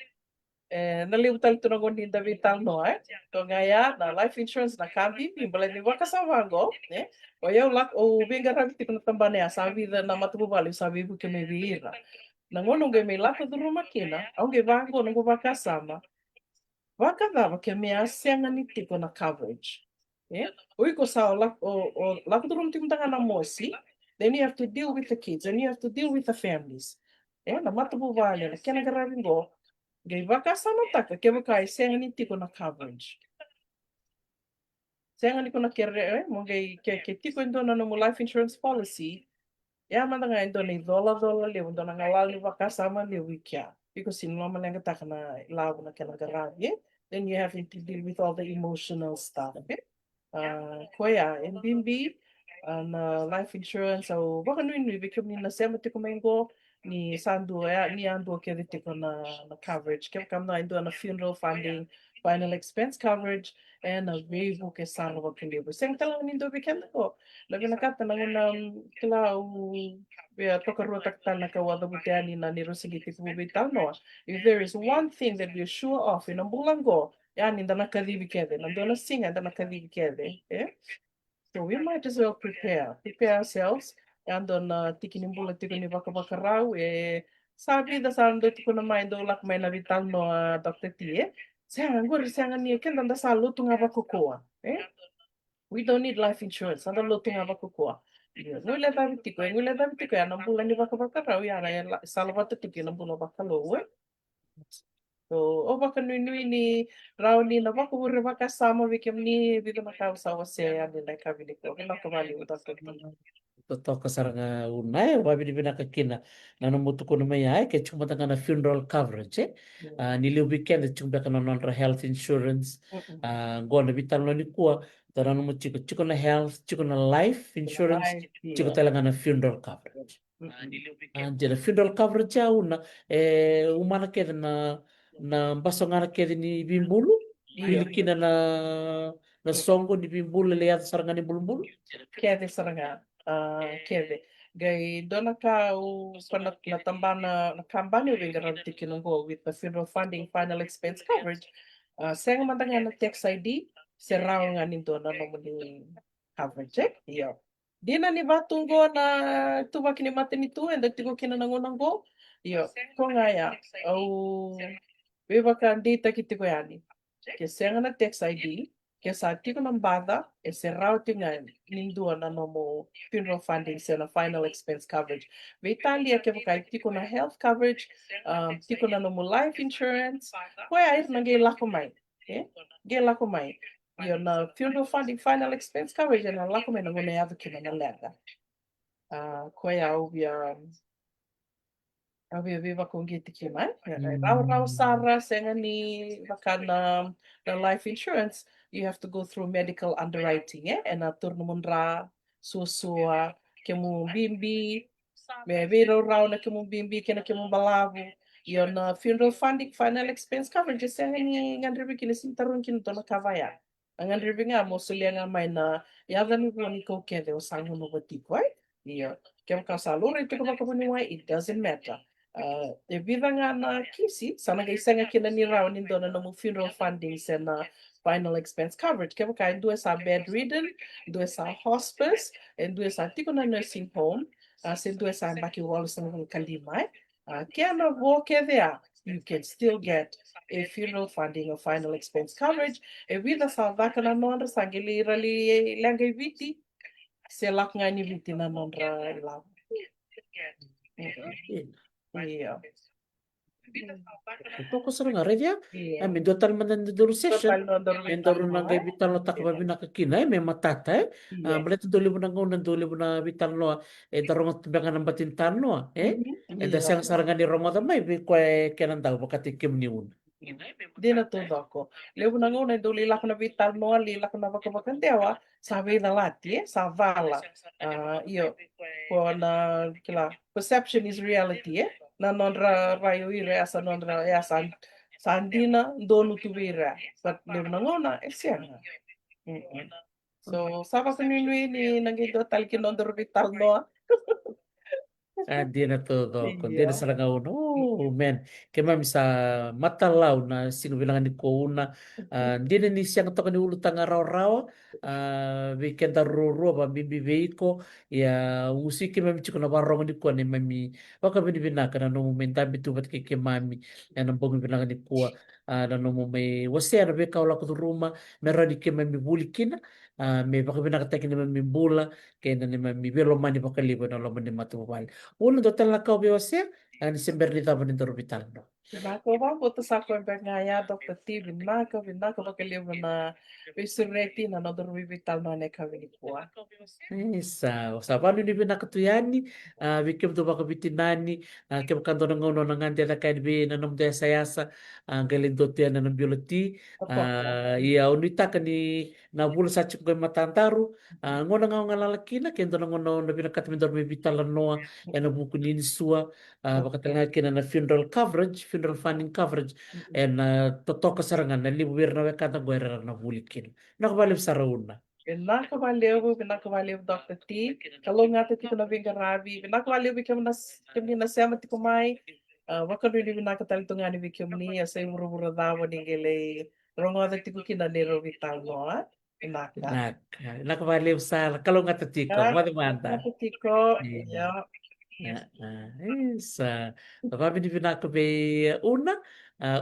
E, na levu tale tu na gauna ni da veitalanoa, e? Toka ga ya, na life insurance, na ka bibi, baleta ni vakasama vaqo, e? O yau lako, au veiqaravi tiko na tabana ya, sa vica na matavuvale au sa veivuke mai vei ira. Na gauna au qai mai lako curuma kina, au qai vaqo noqu vakasama. Vakacava ke me a sega ni tiko na coverage? E? O iko sa o lako, o, o lako curuma tiko mada ga na mosi, then you have to deal with the kids, then you have to deal with the families. E, na matavuvale, na kena qaravi qo, qai vakasamataka kevaka e sega ni tiko na coverage. Sega ni ko na kere, e, mo qai ke, ke tiko e dua na nomu life insurance policy, ya mada ga e dua na icolacola levu, dua na galala ni vakasama levu i kea. Because sega ni lomaleqataka na ilavo na kena qaravi, e? Then you having to deal with all the emotional stuff, e? A, koya e bibi, a, na life insurance, au vakanuinui vei kemuni na sema tiko mai qo, ni sa dua, ya, ni a dua kece tiko na, na coverage. Kevaka mada e dua na funeral funding, final expense coverage, e na veivuke sara vakalevu. Sega tale ga ni dua vei keda qo. Na vinakata na gauna, mm, kila au via tokaruataka tale na ka au a cavuta yani na neirau se qai tekivu veitalanoa. If there is one thing that we are sure of, ena bula qo, ya ni da na kacivi kece, na dua na siga da na kacivi kece, e? So we might as well prepare, prepare ourselves. Ya dua na tiki ni bula tiko ni vakavakarau, e, Sa vica sa dau tukuna mai, dau lako mai na veitalanoa, Doctor T, e? Sega, qori sega ni, keda da sa lotu ga vakakua, e? We don't need life insurance, sa da lotu ga vakakua. Ia, guilecavi tiko, e guilecavi tiko ya na bula ni vakavakarau, ya na e la-, salavata tiko na bula vakalou, e? So, au vakanuinui ni rawa ni na vakavure vakasama vei kemuni, vica na ka au sa wasea yani na yakavi nikua. Vinaka vakalevu, Doctor T. Totoka sara ga Una, e, au vavinavinaka kina na nomu tukuna mai ya, e, ke tiko mada ga na funeral coverage, e. Mm. A, ni levu vei keda tiko beka na nodra health insurance. Mm-mm. A, qo na veitalanoa nikua, da nanuma tiko, tiko na health, tiko na life insurance, life, tiko, ia, tale ga na funeral coverage. Mm-mm. A, dina, funeral coverage ya Una, e umana kece na, na basogana kece ni veibulu, ia, wili kina na, na soqo ni veibulu, e lai yaco sara ga ni bulubulu. Kece sara ga, a, kece. Qai dua na ka au, ko na, na tabana, na kabani au veiqaravi tiko kina qo with the funeral funding final expense coverage. A, sega mada ga na tax I D, se rawa ga ni dua na nomuni coverage, e? Io. Dina ni vatu qo na ituvaki ni matanitu eda tiko kina na gauna qo. Io, ko ga ya, au veivakadeitaki tiko yani. Ke sega na tax I D, ke sa tiko na baca, e se rawa tiko ga ni dua na nomu funeral funding se na final expense coverage. Veitalia kevaka e tiko na health coverage, um, tiko na nomu life insurance, koya ira na qai lako mai, e? Qai lako mai. Io, na funeral funding final expense coverage ena lako mai na gauna e yaco kina na leqa. A, koya au via, au via veivakauqeti kina, e? Ia, e rawarawa sara, sega ni vaka na, na life insurance, you have to go through medical underwriting, e? Ena taura nomu dra, suasua, kemu bibi, me veiraurau na kemu bibi kei na kemu balavu. Io, na funeral funding final expense coverage, e sega ni gadrevi kina, sega ni tarogi kina dua na ka vaya. A gadrevi ga mo solia ga mai na yaca ni vua ni kau kece o sa gunuva tiko, e? Io, kevaka o sa laurai tiko vakavuniwai, it doesn't matter. A, e vica ga na kisi, sa na qai sega kina ni rawa ni dua na nomu funeral funding se na final expense coverage. Kevaka e dua e sa bedridden, dua e sa hospice, e dua e sa tiko na nursing home, a, se dua e sa yabaki walusagavulu ka lima, e? A, kena vo kece ya, you can still get a funeral funding or final expense coverage. E vica sa caka na nodra, sa qai lai ira lai leqa i Viti, se lako ga i Viti na nodra ilavo. Mm. Io. Totoka sara ga, raica. Io. A, me dua tale mada na daru session, me daru na qai veitalanoataka vakavinaka kina, e, me matata, e. A, baleta dau levu na gauna, dau levu na veitalanoa eda rogoca tu beka na bati ni talanoa, e? Eda sega sara ga ni rogoca mai vei koya e kena dau vakataki kemuni Una. Dina taucoko. Levu na gauna e dau lai lako na veitalanoa, lai lako na vakavakadewa, sa veicalati, e? Sa cala. A, io, ko na, kila, perception is reality, e? Na nodra rai o ira ya sa nodra, ya sa, sa dina, donu tu vei ira. But levu na gauna e sega. Mm-mm. So, sa vakanuinui ni na qai dua tale kina nodaru veitalanoa. A, dina taucoko, dina sara ga Una. Oh, man. Keimami sa matalau na siga vinaka nikua Una. A, dina ni sega toka ni ulutaga rawarawa, a, vei keda ruarua, vakabibi vei iko. Ia, usi keimami tiko na vakarogo nikua, neimami vakavinavinaka na nomu mai dabe tu vata kei keimami ena bogi vinaka nikua. A, na nomu mai wasea na veika o lako curuma me rawa ni keimami vuli kina, a, me vakavinakataki neimami bula kei na neimami veilomani vakalevu ena loma ni matavuvale. Una, dua tale na ka o via wasea, a, ni se bera ni cava ni daru veitalanoa. Vinaka vakalevu, sa koya beka ga ya, Doctor T, vinaka, vinaka vakalevu na veisureti na nodaru veitalanoa ena yakavi nikua. Isa, sa vakanuinui vinaka tu yani, a, vei kemudou vakaveitinani, a, kevaka dua na gauna o na gade cake yani vei na nomudou yasayasa, a, qai lai dua tu yani na biula ti, a, ia au nuitaka ni na vula sa tiko qo e matadaru, a, gauna ga o galala kina, ke dua na gauna o na vinakata me daru mai veitalanoa ena vuku ni insua, a, vakatalega kina na funeral coverage, funeral funding coverage, ena totoka sara ga na levu vei ira na wekada qo era na vuli kina. Vinaka vakalevu sara Una. Vinaka vakalevu, vinaka vakalevu Doctor T. Kalougata tiko na veiqaravi. Vinaka vakalevu vei kemuni na, kemuni na sema tiko mai. A, vakanuinui vinaka tale tu ga yani vei kemuni, a, sa i vuravura cava ni qai lai rogoca tiko kina neirau veitalanoa. Vinaka. Vinaka, vinaka vakalevu sara. Kalougata tiko. Vinaka, moce mada. Vinaka tiko. Io. Io. Isa, vavinavinaka vei Una.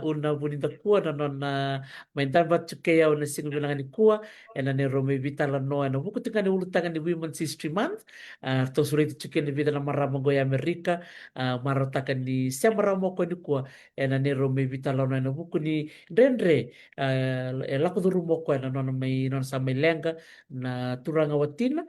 Una Vunidakua na nona mai dabe vata tiko kei au ena siga vinaka nikua, ena neirau mai veitalanoa ena vuku tiko ga ni ulutaga ni Women's History Month. Ratou sureti tiko kina e vica na marama qo e Amerika. Marautaka ni sema rawa mai o koya nikua ena neirau mai veitalanoa ena vuku ni dredre e lako curuma o koya na nona mai, nona sa mai leqa na turaga watina.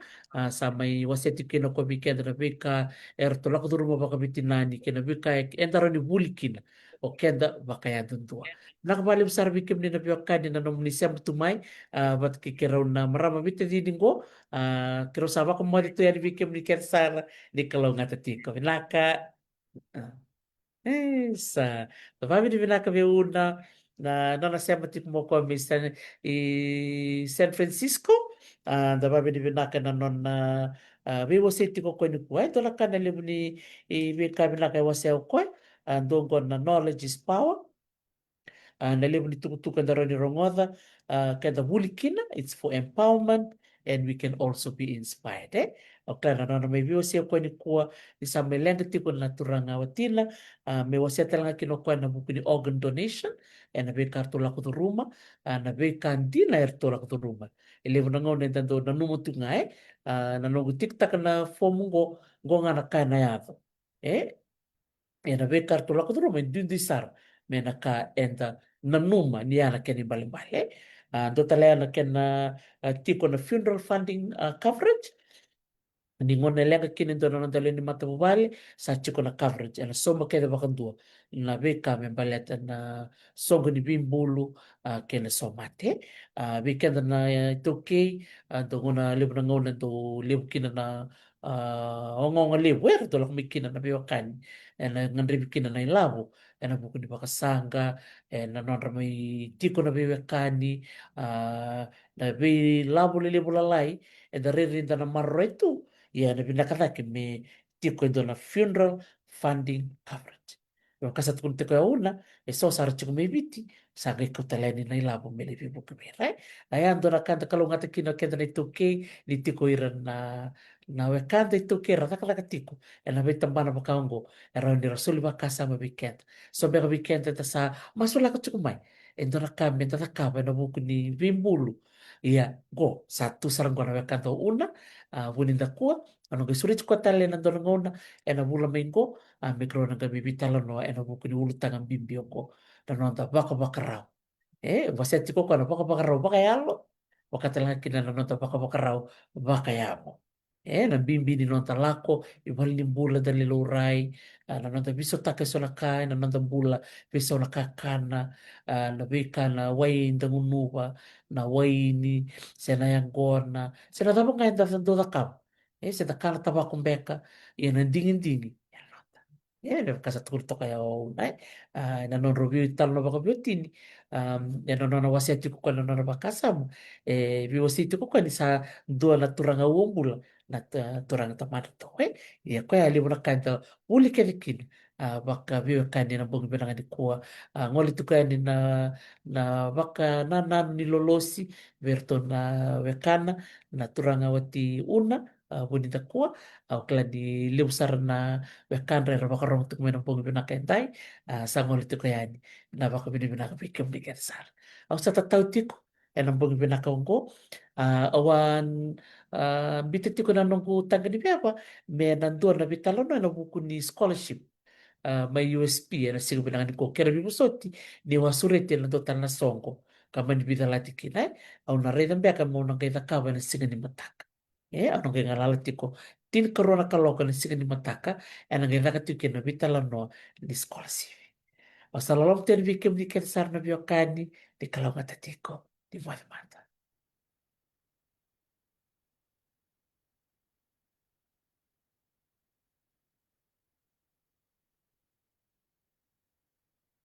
Sa mai wasea tiko kina o koya vei keda na veika eratou lako curuma vakaveitinani kei na veika eda rawa ni vuli kina o keda vakayadudua. Vinaka vakalevu sara vei kemuni na veiwekani na nomuni sema tu mai vata kei keirau na marama veitacini qo. Keirau sa vakamoce tu yani vei kemuni kece sara, ni kalougata tiko. Vinaka. Isa, vavinavinaka vei Una na nona sema tiko mai o koya mai San, i San Francisco. Da vavinavinaka na nona veiwasei tiko o koya nikua. E dua na ka na levu ni veika vinaka e wasea o koya. Dua qo na knowledge is power. Na levu ni tukutuku eda rawa ni rogoca, keda vuli kina, it's for empowerment and we can also be inspired, e? O koya na nona mai veiwasei o koya nikua ni sa mai leqa tiko na turaga watina. Me wasea tale ga kina o koya na vuku ni organ donation, ena veika eratou lako curuma, na veika dina eratou lako curuma. E levu na gauna eda dau nanuma tu ga, e? Na noqu tikitaka na fomu qo, qo ga na ka ena yaco, e? Ena veika eratou lako curuma e duidui sara me na ka eda nanuma ni ya na kena ibalebale. Dua tale ya na kena tiko na funeral funding coverage. Ni gauna e leqa kina e dua na noda lewe ni matavuvale, sa tiko na coverage, ena sauma kece vakadua na veika me baleta na soqo ni veibulu kei na somate. Vei keda na iTaukei, dua gauna levu na gauna dau levu kina na ogaoga levu eratou lako mai kina na veiwekani, ena gadrevi kina na ilavo ena vuku ni vakasaqa, ena nodra mai tiko na veiwekani. Na veilavo lelevu lalai eda rairai da na maroroya tu, ia ena vinaka cake me tiko e dua na funeral funding coverage. Vaka sa tukuna tiko ya o Una, eso sara tiko mai Viti sa qai kauta tale yani na ilavo me lai veivuke vei ira. A ya dua na ka eda kalougata kina o keda na iTaukei, ni tiko ira na, na wekada iTaukei era cakacaka tiko ena veitabana vaka oqo, e rawa ni ra soli vakasama vei keda. So beka vei keda eda sa masulaka tiko mai e dua na ka me da cakava ena vuku ni veibulu. Ia qo sa tu sara qo na wekada o Una Vunidakua. Au na qai sureti koya tale ena dua na gauna ena vula mai qo, me keirau na qai mai veitalanoa ena vuku ni ulutaga bibi oqo, na noda vakavakarau. E wasea tiko o koya na vakavakarau vakayalo, vaka tale ga kina na noda vakavakarau vakayago. E na bibi ni noda lako i valenibula da lai laurai, na noda veisautaka eso na ka ena noda bula, veisau na kakana, na veika, na wai da gunuva, na waini, se na yaqona, se na cava ga eda dau cakava. E se da kana tavako beka, ia na digidigi e na noda. E me vaka sa tukuni toka ya o Una, e na nodrau veitalanoa vakaveitacini, e na nona wasea tiko koya na nona vakasama, e veiwasei tiko koya ni sa dua na turaga uabula na turaga tamadratou. E ia koya e levu na ka eda vuli kece kina, a vakaveiwekani ena bogi vinaka nikua. A gole tiko yani na, na vakanananu ni lolosi vei iratou na wekana na turaga wati Una, a Vunidakua. Au kila ni levu sara na wekadra era vakarorogo tiko mai na bogi vinaka edai. A sa gole tiko yani na vakavinavinaka vei kemuni kece sara. Au sa tatau tiko ena bogi vinaka oqo. A au a bita tiko na noqu taqa ni veva me na dua na veitalanoa ena vuku ni scholarship mai U S P ena siga vinaka nikua. Kerea veivosoti niu a sureti ena dua tale na soqo ka mani veicalati kina. E au na raica beka meu na qai cakava ena siga ni mataka. E au na qai galala tiko tinikarua na kaloko ena siga ni mataka, ena qai caka tiko kina na veitalanoa ni scholarship. Au sa loloma tu yani vei kemuni kece sara na veiwekani, ni kalougata tiko, ni moce mada.